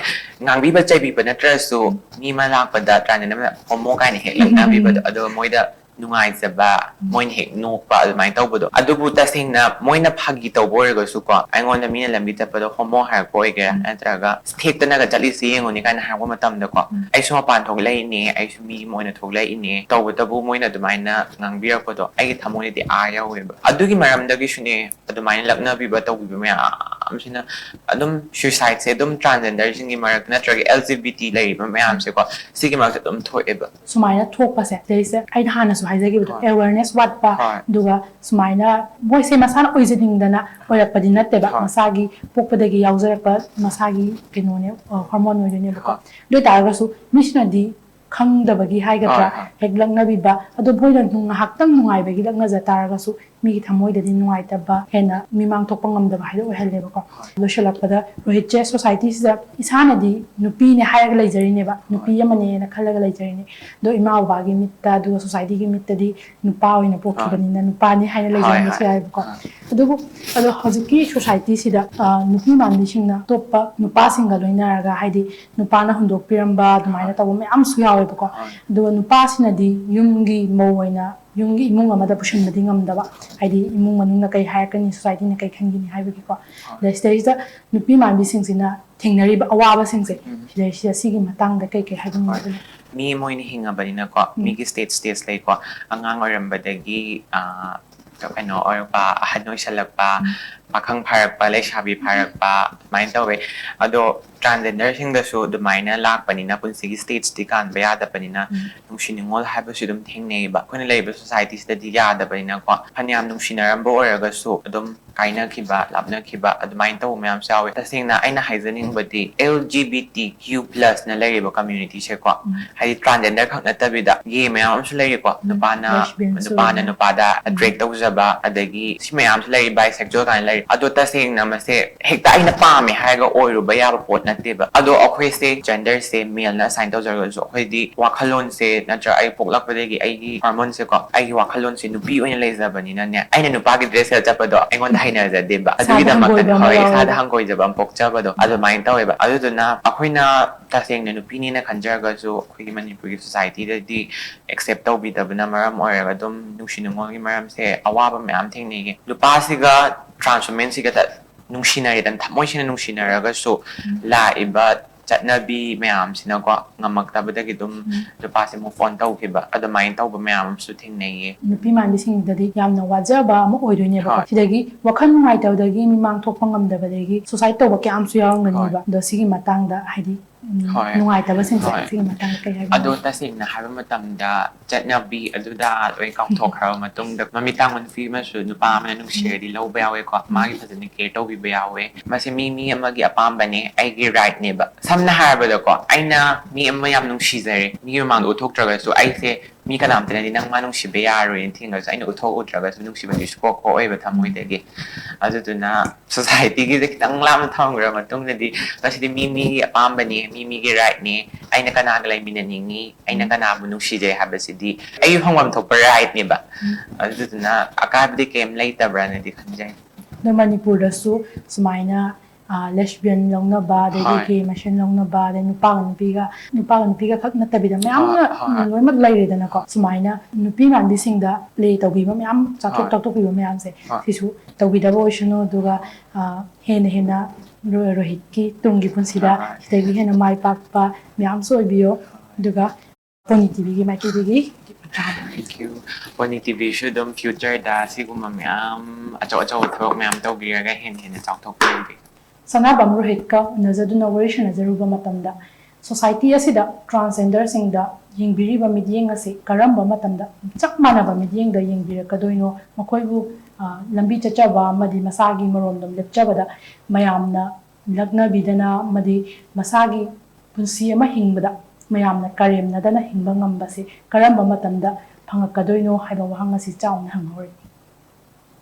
ꯉꯥꯡꯕꯤꯕ ꯆꯩꯕꯤꯕ ꯅꯠꯇ꯭ꯔꯁꯨ ꯃꯤ ꯑꯃ ꯂꯥꯛꯄꯗ ꯇ꯭ꯔꯥꯟꯖꯦꯟꯗꯔ ꯑꯃꯅ ꯍꯣꯃꯣ ꯀꯥꯏꯅ ꯍꯦꯛ ꯂꯛꯅꯕꯤꯕꯗꯣ, ꯑꯗꯣ ꯃꯣꯏꯗ ꯅꯨꯡꯉꯥꯏꯖꯕ, ꯃꯣꯏꯅ ꯍꯦꯛ ꯅꯣꯛꯄ, ꯑꯗꯨꯃꯥꯏꯅ ꯇꯧꯕꯗꯣ꯫ ꯑꯗꯨꯕꯨ ꯇꯁꯦꯡꯅ ꯃꯣꯏꯅ ꯐꯥꯒꯤ ꯇꯧꯕ ꯑꯣꯏꯔꯒꯁꯨꯀꯣ, ꯑꯩꯉꯣꯟꯗ ꯃꯤꯅ ꯂꯝꯕꯤ ꯆꯠꯄꯗ ꯍꯣꯃꯣ ꯍꯥꯏꯔꯛꯄ ꯑꯣꯏꯒꯦꯔꯥ, ꯅꯠꯇ꯭ꯔꯒ "ꯊꯦꯛꯇꯅꯒ ꯆꯠꯂꯤꯁꯤ ꯌꯦꯡꯉꯨꯅꯦ" ꯀꯥꯏꯅ ꯍꯥꯏꯔꯛꯄ ꯃꯇꯝꯗꯀꯣ, "ꯑꯩꯁꯨ ꯃꯄꯥꯟ ꯊꯣꯛꯂꯛꯏꯅꯦ, ꯑꯩꯁꯨ ꯃꯤ ꯑꯃ ꯑꯣꯏꯅ ꯊꯣꯛꯂꯛꯏꯅꯦ", ꯇꯧꯕꯇꯕꯨ ꯃꯣꯏꯅ ꯑꯗꯨꯃꯥꯏꯅ ꯉꯥꯡꯕꯤꯔꯛꯄꯗꯣ ꯑꯩꯒꯤ ꯊꯃꯣꯏꯗꯗꯤ ꯑꯥ ꯌꯧꯋꯦꯕ꯫ ꯑꯗꯨꯒꯤ ꯃꯔꯝꯗꯒꯤꯁꯨꯅꯦ ꯑꯗꯨꯃꯥꯏꯅ ꯂꯛꯅꯕꯤꯕ ꯇꯧꯕꯤꯕ ꯃꯌꯥꯝꯁꯤꯅ ꯑꯗꯨꯝ ꯁꯨꯏꯁꯥꯏꯠꯁꯦ ꯑꯗꯨꯝ ꯇ꯭ꯔꯥꯟꯖꯦꯟꯗꯔꯁꯤꯡꯒꯤ ꯃꯔꯛ ꯅꯠꯇ꯭ꯔꯒ ꯑꯦꯜ ꯖꯤ ꯕꯤ ꯇꯤ ꯂꯩꯔꯤꯕ ꯃꯌꯥꯝꯁꯦꯀꯣ, ꯁꯤꯒꯤ ꯃꯔꯛꯇ ꯑꯗꯨꯝ ꯊꯣꯛꯑꯦꯕ꯫ ꯁꯨꯃꯥꯏꯅ ꯊꯣꯛꯄꯁꯦ ꯁꯤꯗꯩꯁꯤꯗ ꯑꯩꯅ ꯍꯥꯟꯅꯁꯨ ꯍꯥꯏꯖꯈꯤꯕꯗꯣ, ꯍꯣꯏ꯫ ꯑꯦꯋꯦꯔꯅꯦꯁ ꯋꯥꯠꯄ, ꯍꯣꯏ꯫ ꯑꯗꯨꯒ ꯁꯨꯃꯥꯏꯅ ꯃꯣꯏꯁꯦ ꯃꯁꯥꯅ ꯑꯣꯏꯖꯅꯤꯡꯗꯅ ꯑꯣꯏꯔꯛꯄꯗꯤ ꯅꯠꯇꯦꯕ, ꯍꯣꯏ꯫ ꯃꯁꯥꯒꯤ ꯄꯣꯛꯄꯗꯒꯤ ꯌꯥꯎꯖꯔꯛꯄ ꯃꯁꯥꯒꯤ ꯀꯩꯅꯣꯅꯦ, ꯍꯣꯔꯃꯣꯟ ꯑꯣꯏꯗꯣꯏꯅꯦꯕꯀꯣ꯫ ꯍꯣꯏ꯫ ꯑꯗꯨ ꯑꯣꯏꯇꯥꯔꯒꯁꯨ ꯃꯤꯁꯤꯅꯗꯤ ꯈꯪꯗꯕꯒꯤ ꯍꯥꯏꯒꯗ꯭ꯔꯥ, ꯍꯣꯏ, ꯍꯣꯏ꯫ ꯍꯦꯛ ꯂꯛꯅꯕꯤꯕ, ꯑꯗꯣ ꯃꯣꯏꯅ ꯉꯥꯏꯍꯥꯛꯇꯪ ꯅꯨꯡꯉꯥꯏꯕꯒꯤ ꯂꯛꯅꯖ ꯇꯥꯔꯒꯁꯨ ꯃꯤꯒꯤ ꯊꯃꯣꯏꯗꯗꯤ ꯅꯨꯡꯉꯥꯏꯇꯕ, ꯍꯦꯟꯅ ꯃꯤꯃꯥꯡ ꯊꯣꯛꯄ ꯉꯝꯗꯕ ꯍꯥꯏꯗꯣ ꯑꯣꯏꯍꯜꯂꯦꯕꯀꯣ꯫ ꯍꯣꯏ꯫ ꯂꯣꯏꯁꯤꯜꯂꯛꯄꯗ ꯔꯣꯍꯤꯠꯁꯦ ꯁꯣꯁꯥꯏꯇꯤꯁꯤꯗ ꯏꯁꯥꯅꯗꯤ ꯅꯨꯄꯤꯅꯦ ꯍꯥꯏꯔꯒ ꯂꯩꯖꯔꯤꯅꯦꯕ, ꯅꯨꯄꯤ ꯑꯃꯅꯦꯅ ꯈꯜꯂꯒ ꯂꯩꯖꯔꯤꯅꯦ꯫ ꯑꯗꯣ ꯏꯃꯥ ꯕꯕꯥꯒꯤ ꯃꯤꯠꯇ ꯑꯗꯨꯒ ꯁꯣꯁꯥꯏꯇꯤꯒꯤ ꯃꯤꯠꯇꯗꯤ ꯅꯨꯄꯥ ꯑꯣꯏꯅ ꯄꯣꯛꯈꯤꯕꯅꯤꯅ ꯅꯨꯄꯥꯅꯤ ꯍꯥꯏꯅ ꯍꯣꯏ, ꯂꯩꯖꯔꯝꯕꯁꯨ ꯍꯣꯏ꯫ ꯌꯥꯏꯕꯀꯣ꯫ ꯑꯗꯨꯕꯨ ꯑꯗꯣ ꯍꯧꯖꯤꯛꯀꯤ ꯁꯣꯁꯥꯏꯇꯤꯁꯤꯗ ꯑ, ꯅꯨꯄꯤ ꯃꯥꯟꯕꯤꯁꯤꯡꯅ ꯑꯇꯣꯞꯄ ꯅꯨꯄꯥꯁꯤꯡꯒ ꯂꯣꯏꯅꯔꯒ ꯍꯥꯏꯗꯤ ꯅꯨꯄꯥꯅ ꯍꯨꯟꯗꯣꯛꯄꯤꯔꯝꯕ ꯑꯗꯨꯃꯥꯏꯅ ꯇꯧꯕ ꯃꯌꯥꯝꯁꯨ ꯌꯥꯎꯋꯦꯕꯀꯣ꯫ ꯍꯣꯏ꯫ ꯑꯗꯨꯒ ꯅꯨꯄꯥꯁꯤꯅꯗꯤ ꯌꯨꯝꯒꯤ ꯃꯧ ꯑꯣꯏꯅ ꯌꯨꯝꯒꯤ ꯏꯃꯨꯡ ꯑꯃꯗ ꯄꯨꯁꯤꯟꯕꯗꯤ ꯉꯝꯗꯕ, ꯍꯥꯏꯗꯤ ꯏꯃꯨꯡ ꯃꯅꯨꯡꯅ ꯀꯩ ꯍꯥꯏꯔꯛꯀꯅꯤ, ꯁꯣꯁꯥꯏꯇꯤꯅ ꯀꯩ ꯈꯟꯒꯅꯤ ꯍꯥꯏꯕꯒꯤꯀꯣ꯫ ꯑꯗꯩ ꯁꯤꯗꯩꯁꯤꯗ ꯅꯨꯄꯤ ꯃꯥꯟꯕꯤꯁꯤꯡꯁꯤꯅ ꯊꯦꯡꯅꯔꯤꯕ ꯑꯋꯥꯕꯁꯤꯡꯁꯦ, ꯎꯝ꯫ ꯁꯤꯗꯩꯁꯤꯗ ꯁꯤꯒꯤ ꯃꯇꯥꯡꯗ ꯀꯩ ꯀꯩ ꯍꯥꯏꯕꯤꯅꯤꯡꯕ ꯍꯣꯏ꯫ ꯑꯗꯨꯅ? ꯃꯤ ꯑꯃ ꯑꯣꯏꯅ ꯍꯤꯡꯉꯕꯅꯤꯅꯀꯣ, ꯎꯝ꯫ ꯃꯤꯒꯤ ꯁ꯭ꯇꯦꯖ ꯁ꯭ꯇꯦꯖ ꯂꯩꯀꯣ, ꯑꯉꯥꯡ ꯑꯣꯏꯔꯝꯕꯗꯒꯤ ꯑꯥ, ꯀꯩꯅꯣ ꯑꯣꯏꯔꯛꯄ, ꯑꯍꯟ ꯑꯣꯏꯁꯜꯂꯛꯄ, ꯄꯥꯈꯪ ꯐꯥꯔꯛꯄ, ꯂꯩꯁꯥꯕꯤ ꯐꯥꯔꯛꯄ ꯑꯗꯨꯃꯥꯏꯅ ꯇꯧꯋꯦ꯫ ꯑꯗꯣ transgenderꯁꯤꯡꯗꯁꯨ ꯑꯗꯨꯃꯥꯏꯅ ꯂꯥꯛꯄꯅꯤꯅ ꯄꯨꯟꯁꯤꯒꯤ stageꯇꯤ ꯀꯥꯟꯕ ꯌꯥꯗꯕꯅꯤꯅ ꯎꯝ꯫ ꯅꯨꯡꯁꯤ ꯅꯨꯡꯉꯣꯜ ꯍꯥꯏꯕꯁꯨ ꯑꯗꯨꯝ ꯊꯦꯡꯅꯩꯕ꯫ ꯑꯩꯈꯣꯏꯅ ꯂꯩꯔꯤꯕ societyꯁꯤꯗꯗꯤ ꯌꯥꯗꯕꯅꯤꯅꯀꯣ, ꯐꯅꯌꯥꯝ ꯅꯨꯡꯁꯤꯅꯔꯝꯕ ꯑꯣꯏꯔꯒꯁꯨ ꯑꯗꯨꯝ ꯀꯥꯏꯅꯈꯤꯕ, ꯂꯥꯞꯅꯈꯤꯕ ꯑꯗꯨꯃꯥꯏꯅ ꯇꯧꯕ ꯃꯌꯥꯝꯁꯨ ꯌꯥꯎꯋꯦ꯫ ꯇꯁꯦꯡꯅ ꯑꯩꯅ ꯍꯥꯏꯖꯅꯤꯡꯕꯗꯤ LGBTQ plusꯅ ꯂꯩꯔꯤꯕ communityꯁꯦꯀꯣ, ꯎꯝ꯫ ꯍꯥꯏꯗꯤ transgender ꯈꯛ ꯅꯠꯇꯕꯤꯗ gay ꯃꯌꯥꯝ ꯑꯃꯁꯨ ꯂꯩꯔꯤꯀꯣ, ꯎꯝ, ꯅꯨꯄꯥꯅ lesbianꯁꯨ ꯅꯨꯄꯥꯅ ꯂꯩ꯫ ꯅꯨꯄꯥꯗ ꯎꯝ꯫ attract ꯇꯧꯖꯕ, ꯑꯗꯒꯤ ꯁꯤ ꯃꯌꯥꯝꯁꯨ ꯂꯩꯔꯤ, bisexual ꯀꯥꯏꯅ ꯂꯩꯔꯤ꯫ ꯑꯗꯣ ꯇꯁꯦꯡꯅ ꯃꯁꯦ ꯍꯦꯛꯇ ꯑꯩꯅ ꯄꯥꯝꯃꯦ ꯍꯥꯏꯔꯒ ꯑꯣꯏꯔꯨꯕ ꯌꯥꯕ ꯄꯣꯠ ꯅꯠꯇꯦꯕ꯫ ꯑꯗꯣ ꯑꯩꯈꯣꯏꯁꯦ genderꯁꯦ maleꯅ assign ꯇꯧꯖꯔꯒꯁꯨ ꯑꯩꯈꯣꯏꯗꯤ ꯋꯥꯈꯜꯂꯣꯟꯁꯦ ꯅꯠꯇ꯭ꯔꯒ ꯑꯩ ꯄꯣꯛꯂꯛꯄꯗꯒꯤ ꯑꯩꯒꯤ hormoneꯁꯦꯀꯣ, ꯑꯩꯒꯤ ꯋꯥꯈꯜꯂꯣꯟꯁꯦ ꯅꯨꯄꯤ ꯑꯣꯏꯅ ꯂꯩꯖꯕꯅꯤꯅꯅꯦ, ꯑꯩꯅ ꯅꯨꯄꯥꯒꯤ dress ꯁꯦꯠꯂ ꯆꯠꯄꯗꯣ ꯑꯩꯉꯣꯟꯗ ꯍꯩꯅꯖꯗꯦꯕ꯫ ꯏꯁꯥꯗ ꯑꯗꯨꯒꯤꯗꯃꯛꯇꯅꯦ, ꯍꯪꯒꯣꯏꯕ ꯑꯃ ꯍꯣꯏ, ꯏꯁꯥꯗ ꯌꯥꯎꯋꯦꯕ꯫ ꯍꯪꯒꯣꯏꯖꯕ ꯑꯃ ꯄꯣꯛꯆꯕꯗꯣ ꯑꯗꯨꯃꯥꯏꯅ ꯇꯧꯋꯦꯕ꯫ ꯑꯗꯨꯗꯨꯅ ꯑꯩꯈꯣꯏꯅ ꯇꯁꯦꯡꯅ ꯅꯨꯄꯤꯅꯦꯅ ꯈꯟꯖꯔꯒꯁꯨ ꯑꯩꯈꯣꯏꯒꯤ ꯃꯅꯤꯄꯨꯔꯒꯤ societyꯗꯗꯤ accept ꯇꯧꯕꯤꯗꯕꯅ ꯃꯔꯝ ꯑꯣꯏꯔꯒ ꯑꯗꯨꯝ ꯅꯨꯡꯁꯤ ꯅꯨꯡꯉꯣꯜꯒꯤ ꯃꯔꯝꯁꯦ ꯑꯋꯥꯕ ꯃꯌꯥꯝ ꯊꯦꯡꯅꯩꯌꯦ꯫ ꯅꯨꯄꯥꯁꯤꯒ transwomanꯁꯤꯒ ꯅꯨꯡꯁꯤꯅꯔꯦꯗꯅ, ꯊꯃꯣꯏ ꯁꯦꯡꯅ ꯅꯨꯡꯁꯤꯅꯔꯒꯁꯨ ꯎꯝ꯫ ꯂꯥꯛꯏꯕ ꯆꯠꯅꯕꯤ ꯃꯌꯥꯝꯁꯤꯅꯀꯣ, ꯉꯝꯃꯛꯇꯕꯗꯒꯤ ꯑꯗꯨꯝ ꯎꯝ꯫ ꯅꯨꯄꯥꯁꯦ move on ꯇꯧꯈꯤꯕ, ꯑꯗꯨꯃꯥꯏꯅ ꯇꯧꯕ ꯃꯌꯥꯝ ꯑꯃꯁꯨ ꯊꯦꯡꯅꯩꯌꯦ꯫ ꯅꯨꯄꯤ ꯃꯥꯟꯕꯤꯁꯤꯡꯗꯗꯤ ꯌꯥꯝꯅ ꯋꯥꯖꯕ ꯑꯃ ꯑꯣꯏꯗꯣꯏꯅꯦꯕꯀꯣ꯫ ꯍꯣꯏ꯫ ꯁꯤꯗꯒꯤ ꯋꯥꯈꯜ ꯅꯨꯡꯉꯥꯏꯇꯕꯗꯒꯤ ꯃꯤꯃꯥꯡ ꯊꯣꯛꯄ ꯉꯝꯗꯕꯗꯒꯤ suicide ꯇꯧꯕ ꯀꯌꯥ ꯑꯃꯁꯨ ꯌꯥꯎꯔꯝꯒꯅꯤꯕ꯫ ꯍꯣꯏ꯫ ꯑꯗꯣ ꯁꯤꯒꯤ ꯃꯇꯥꯡꯗ ꯍꯥꯏꯗꯤ, ꯎꯝ, ꯍꯣꯏ꯫ ꯅꯨꯡꯉꯥꯏꯇꯕꯁꯤꯡꯁꯦ ꯍꯣꯏ꯫ ꯁꯤꯒꯤ ꯃꯇꯥꯡꯗ ꯀꯩ ꯍꯥꯏꯕꯤꯅꯤꯡꯉꯤ? ꯑꯗꯣ ꯇꯁꯦꯡꯅ ꯍꯥꯏꯕ ꯃꯇꯝꯗ ꯆꯠꯅꯕꯤ ꯑꯗꯨꯗ ꯂꯣꯏ ꯀꯥꯎꯊꯣꯛꯈ꯭ꯔꯕ ꯃꯇꯨꯡꯗ ꯃꯃꯤꯠ ꯇꯥꯡꯕ ꯅꯨꯄꯤ ꯑꯃꯁꯨ ꯅꯨꯄꯥ ꯑꯃꯅ ꯅꯨꯡꯁꯤꯔꯗꯤ ꯂꯧꯕ ꯌꯥꯎꯋꯦꯀꯣ꯫ ꯃꯥꯒꯤ ꯐꯖꯅ care ꯇꯧꯕꯤꯕ ꯌꯥꯎꯋꯦ꯫ ꯃꯁꯤ ꯃꯤ, ꯃꯤ ꯑꯃꯒꯤ ꯑꯄꯥꯝꯕꯅꯦ, ꯑꯩꯒꯤ rightꯅꯦꯕ꯫ ꯁꯝꯅ ꯍꯥꯏꯔꯕꯗꯀꯣ, ꯑꯩꯅ ꯃꯤ ꯑꯃ ꯌꯥꯝ ꯅꯨꯡꯁꯤꯖꯔꯦ, ꯃꯤꯒꯤ ꯃꯃꯥꯡꯗ ꯎꯠꯊꯣꯛꯇ꯭ꯔꯒꯁꯨ ꯑꯩꯁꯦ ꯃꯤ ꯀꯅꯥꯝꯇꯅꯗꯤ ꯅꯪ ꯃꯥ ꯅꯨꯡꯁꯤꯕ ꯌꯥꯔꯣꯏꯅ ꯊꯦꯡꯅꯔꯁꯨ ꯑꯩꯅ ꯎꯠꯊꯣꯛꯎꯗ꯭ꯔꯒꯁꯨ ꯅꯨꯡꯁꯤꯕꯗꯤ ꯁꯨꯛꯄꯣꯛ ꯄꯣꯛꯑꯣꯏꯕ ꯊꯃꯣꯏꯗꯒꯤ꯫ ꯑꯗꯨꯗꯨꯅ societyꯒꯤꯁꯦ ꯈꯤꯇꯪ ꯂꯥꯞꯅ ꯊꯝꯈ꯭ꯔ ꯃꯇꯨꯡꯗꯗꯤ ꯃꯁꯤꯗꯤ ꯃꯤ ꯃꯤꯒꯤ ꯑꯄꯥꯝꯕꯅꯤ, ꯃꯤ ꯃꯤꯒꯤ rightꯅꯤ, ꯑꯩꯅ ꯀꯅꯥꯒ ꯂꯩꯃꯤꯟꯅꯅꯤꯡꯉꯤ, ꯑꯩꯅ ꯀꯅꯥꯕꯨ ꯅꯨꯡꯁꯤꯖꯩ ꯍꯥꯏꯕꯁꯤꯗꯤ ꯑꯩꯒꯤ ꯐꯪꯐꯝ ꯊꯣꯛꯄ rightꯅꯦꯕ꯫ ꯑꯗꯨꯗꯨꯅ ꯑꯀꯥꯏꯕꯗꯤ ꯀꯩꯝ ꯂꯩꯇꯕ꯭ꯔꯅꯗꯤ ꯈꯟꯖꯩ꯫ ꯑꯗꯣ ꯃꯅꯤꯄꯨꯔꯗꯁꯨ ꯁꯨꯃꯥꯏꯅ, ꯑ, lesbian ꯂꯧꯅꯕ, ꯑꯗꯒꯤ ꯍꯣꯏ꯫ gay ꯃꯁꯦꯟ ꯂꯧꯅꯕ, ꯑꯗꯩ ꯅꯨꯄꯥꯒ ꯅꯨꯄꯤꯒ, ꯅꯨꯄꯥꯒ ꯅꯨꯄꯤꯒ ꯈꯛ ꯅꯠꯇꯕꯤꯗ ꯃꯌꯥꯝꯅ, ꯍꯣꯏ, ꯍꯣꯏ꯫ ꯎꯝ, ꯂꯣꯏꯅꯃꯛ ꯂꯩꯔꯦꯗꯅꯀꯣ꯫ ꯁꯨꯃꯥꯏꯅ ꯅꯨꯄꯤ ꯃꯥꯟꯕꯤꯁꯤꯡꯗ play ꯇꯧꯕꯤꯕ ꯃꯌꯥꯝ, ꯆꯥꯊꯣꯛ ꯍꯣꯏ꯫ ꯇꯥꯎꯊꯣꯛꯄꯤꯕ ꯃꯌꯥꯝꯁꯦ, ꯍꯣꯏ꯫ ꯁꯤꯁꯨ ꯇꯧꯕꯤꯗꯕ ꯑꯣꯏꯁꯅꯨ꯫ ꯑꯗꯨꯒ, ꯑ, ꯍꯦꯟꯅ ꯍꯦꯟꯅ ꯔꯣ-, ꯔꯣꯍꯤꯠꯀꯤ ꯇꯨꯡꯒꯤ ꯄꯨꯟꯁꯤꯗ ꯍꯣꯏ꯫ ꯁꯤꯗꯒꯤ ꯍꯦꯟꯅ ꯃꯥꯏ ꯄꯥꯛꯄ ꯃꯌꯥꯝꯁꯨ ꯑꯣꯏꯕꯤꯌꯣ꯫ ꯑꯗꯨꯒ Pony TVꯒꯤ ꯃꯥꯏꯀꯩꯗꯒꯤ Thank you. ꯄꯣꯅꯤ ꯇꯤꯚꯤꯁꯨ ꯑꯗꯨꯝ ꯐ꯭ꯌꯨꯆꯔꯗ ꯁꯤꯒꯨꯝꯕ ꯃꯌꯥꯝ ꯑꯆꯧ ꯑꯆꯧꯕ ꯊꯕꯛ ꯃꯌꯥꯝ ꯇꯧꯕꯤꯔꯒ ꯍꯦꯟꯅ ꯍꯦꯟꯅ ꯆꯥꯎꯊꯣꯛꯄꯤꯔꯗꯤ꯫ ꯁꯅꯥꯕꯝ ꯔꯣꯍꯤꯠꯀ ꯎꯅꯖꯗꯨꯅ ꯋꯥꯔꯤ ꯁꯥꯟꯅꯖꯔꯨꯕ ꯃꯇꯝꯗ ꯁꯣꯁꯥꯏꯇꯤ ꯑꯁꯤꯗ ꯇ꯭ꯔꯥꯟꯁꯖꯦꯟꯗꯔꯁꯤꯡꯗ ꯌꯦꯡꯕꯤꯔꯤꯕ ꯃꯤꯠꯌꯦꯡ ꯑꯁꯤ ꯀꯔꯝꯕ ꯃꯇꯝꯗ ꯆꯞ ꯃꯥꯟꯅꯕ ꯃꯤꯠꯌꯦꯡꯗ ꯌꯦꯡꯕꯤꯔꯛꯀꯗꯣꯏꯅꯣ? ꯃꯈꯣꯏꯕꯨ ꯂꯝꯕꯤ ꯆꯠꯆꯕ ꯑꯃꯗꯤ ꯃꯁꯥꯒꯤ ꯃꯔꯣꯝꯗꯣꯝ ꯂꯦꯞꯆꯕꯗ ꯃꯌꯥꯝꯅ ꯂꯛꯅꯕꯤꯗꯅ ꯑꯃꯗꯤ ꯃꯁꯥꯒꯤ ꯄꯨꯟꯁꯤ ꯑꯃ ꯍꯤꯡꯕꯗ ꯃꯌꯥꯝꯅ ꯀꯔꯦꯝꯅꯗꯅ ꯍꯤꯡꯕ ꯉꯝꯕꯁꯤ ꯀꯔꯝꯕ ꯃꯇꯝꯗ ꯐꯪꯉꯛꯀꯗꯣꯏꯅꯣ ꯍꯥꯏꯕ ꯋꯥꯍꯪ ꯑꯁꯤ ꯆꯥꯎꯅ ꯍꯪꯍꯧꯔꯤ꯫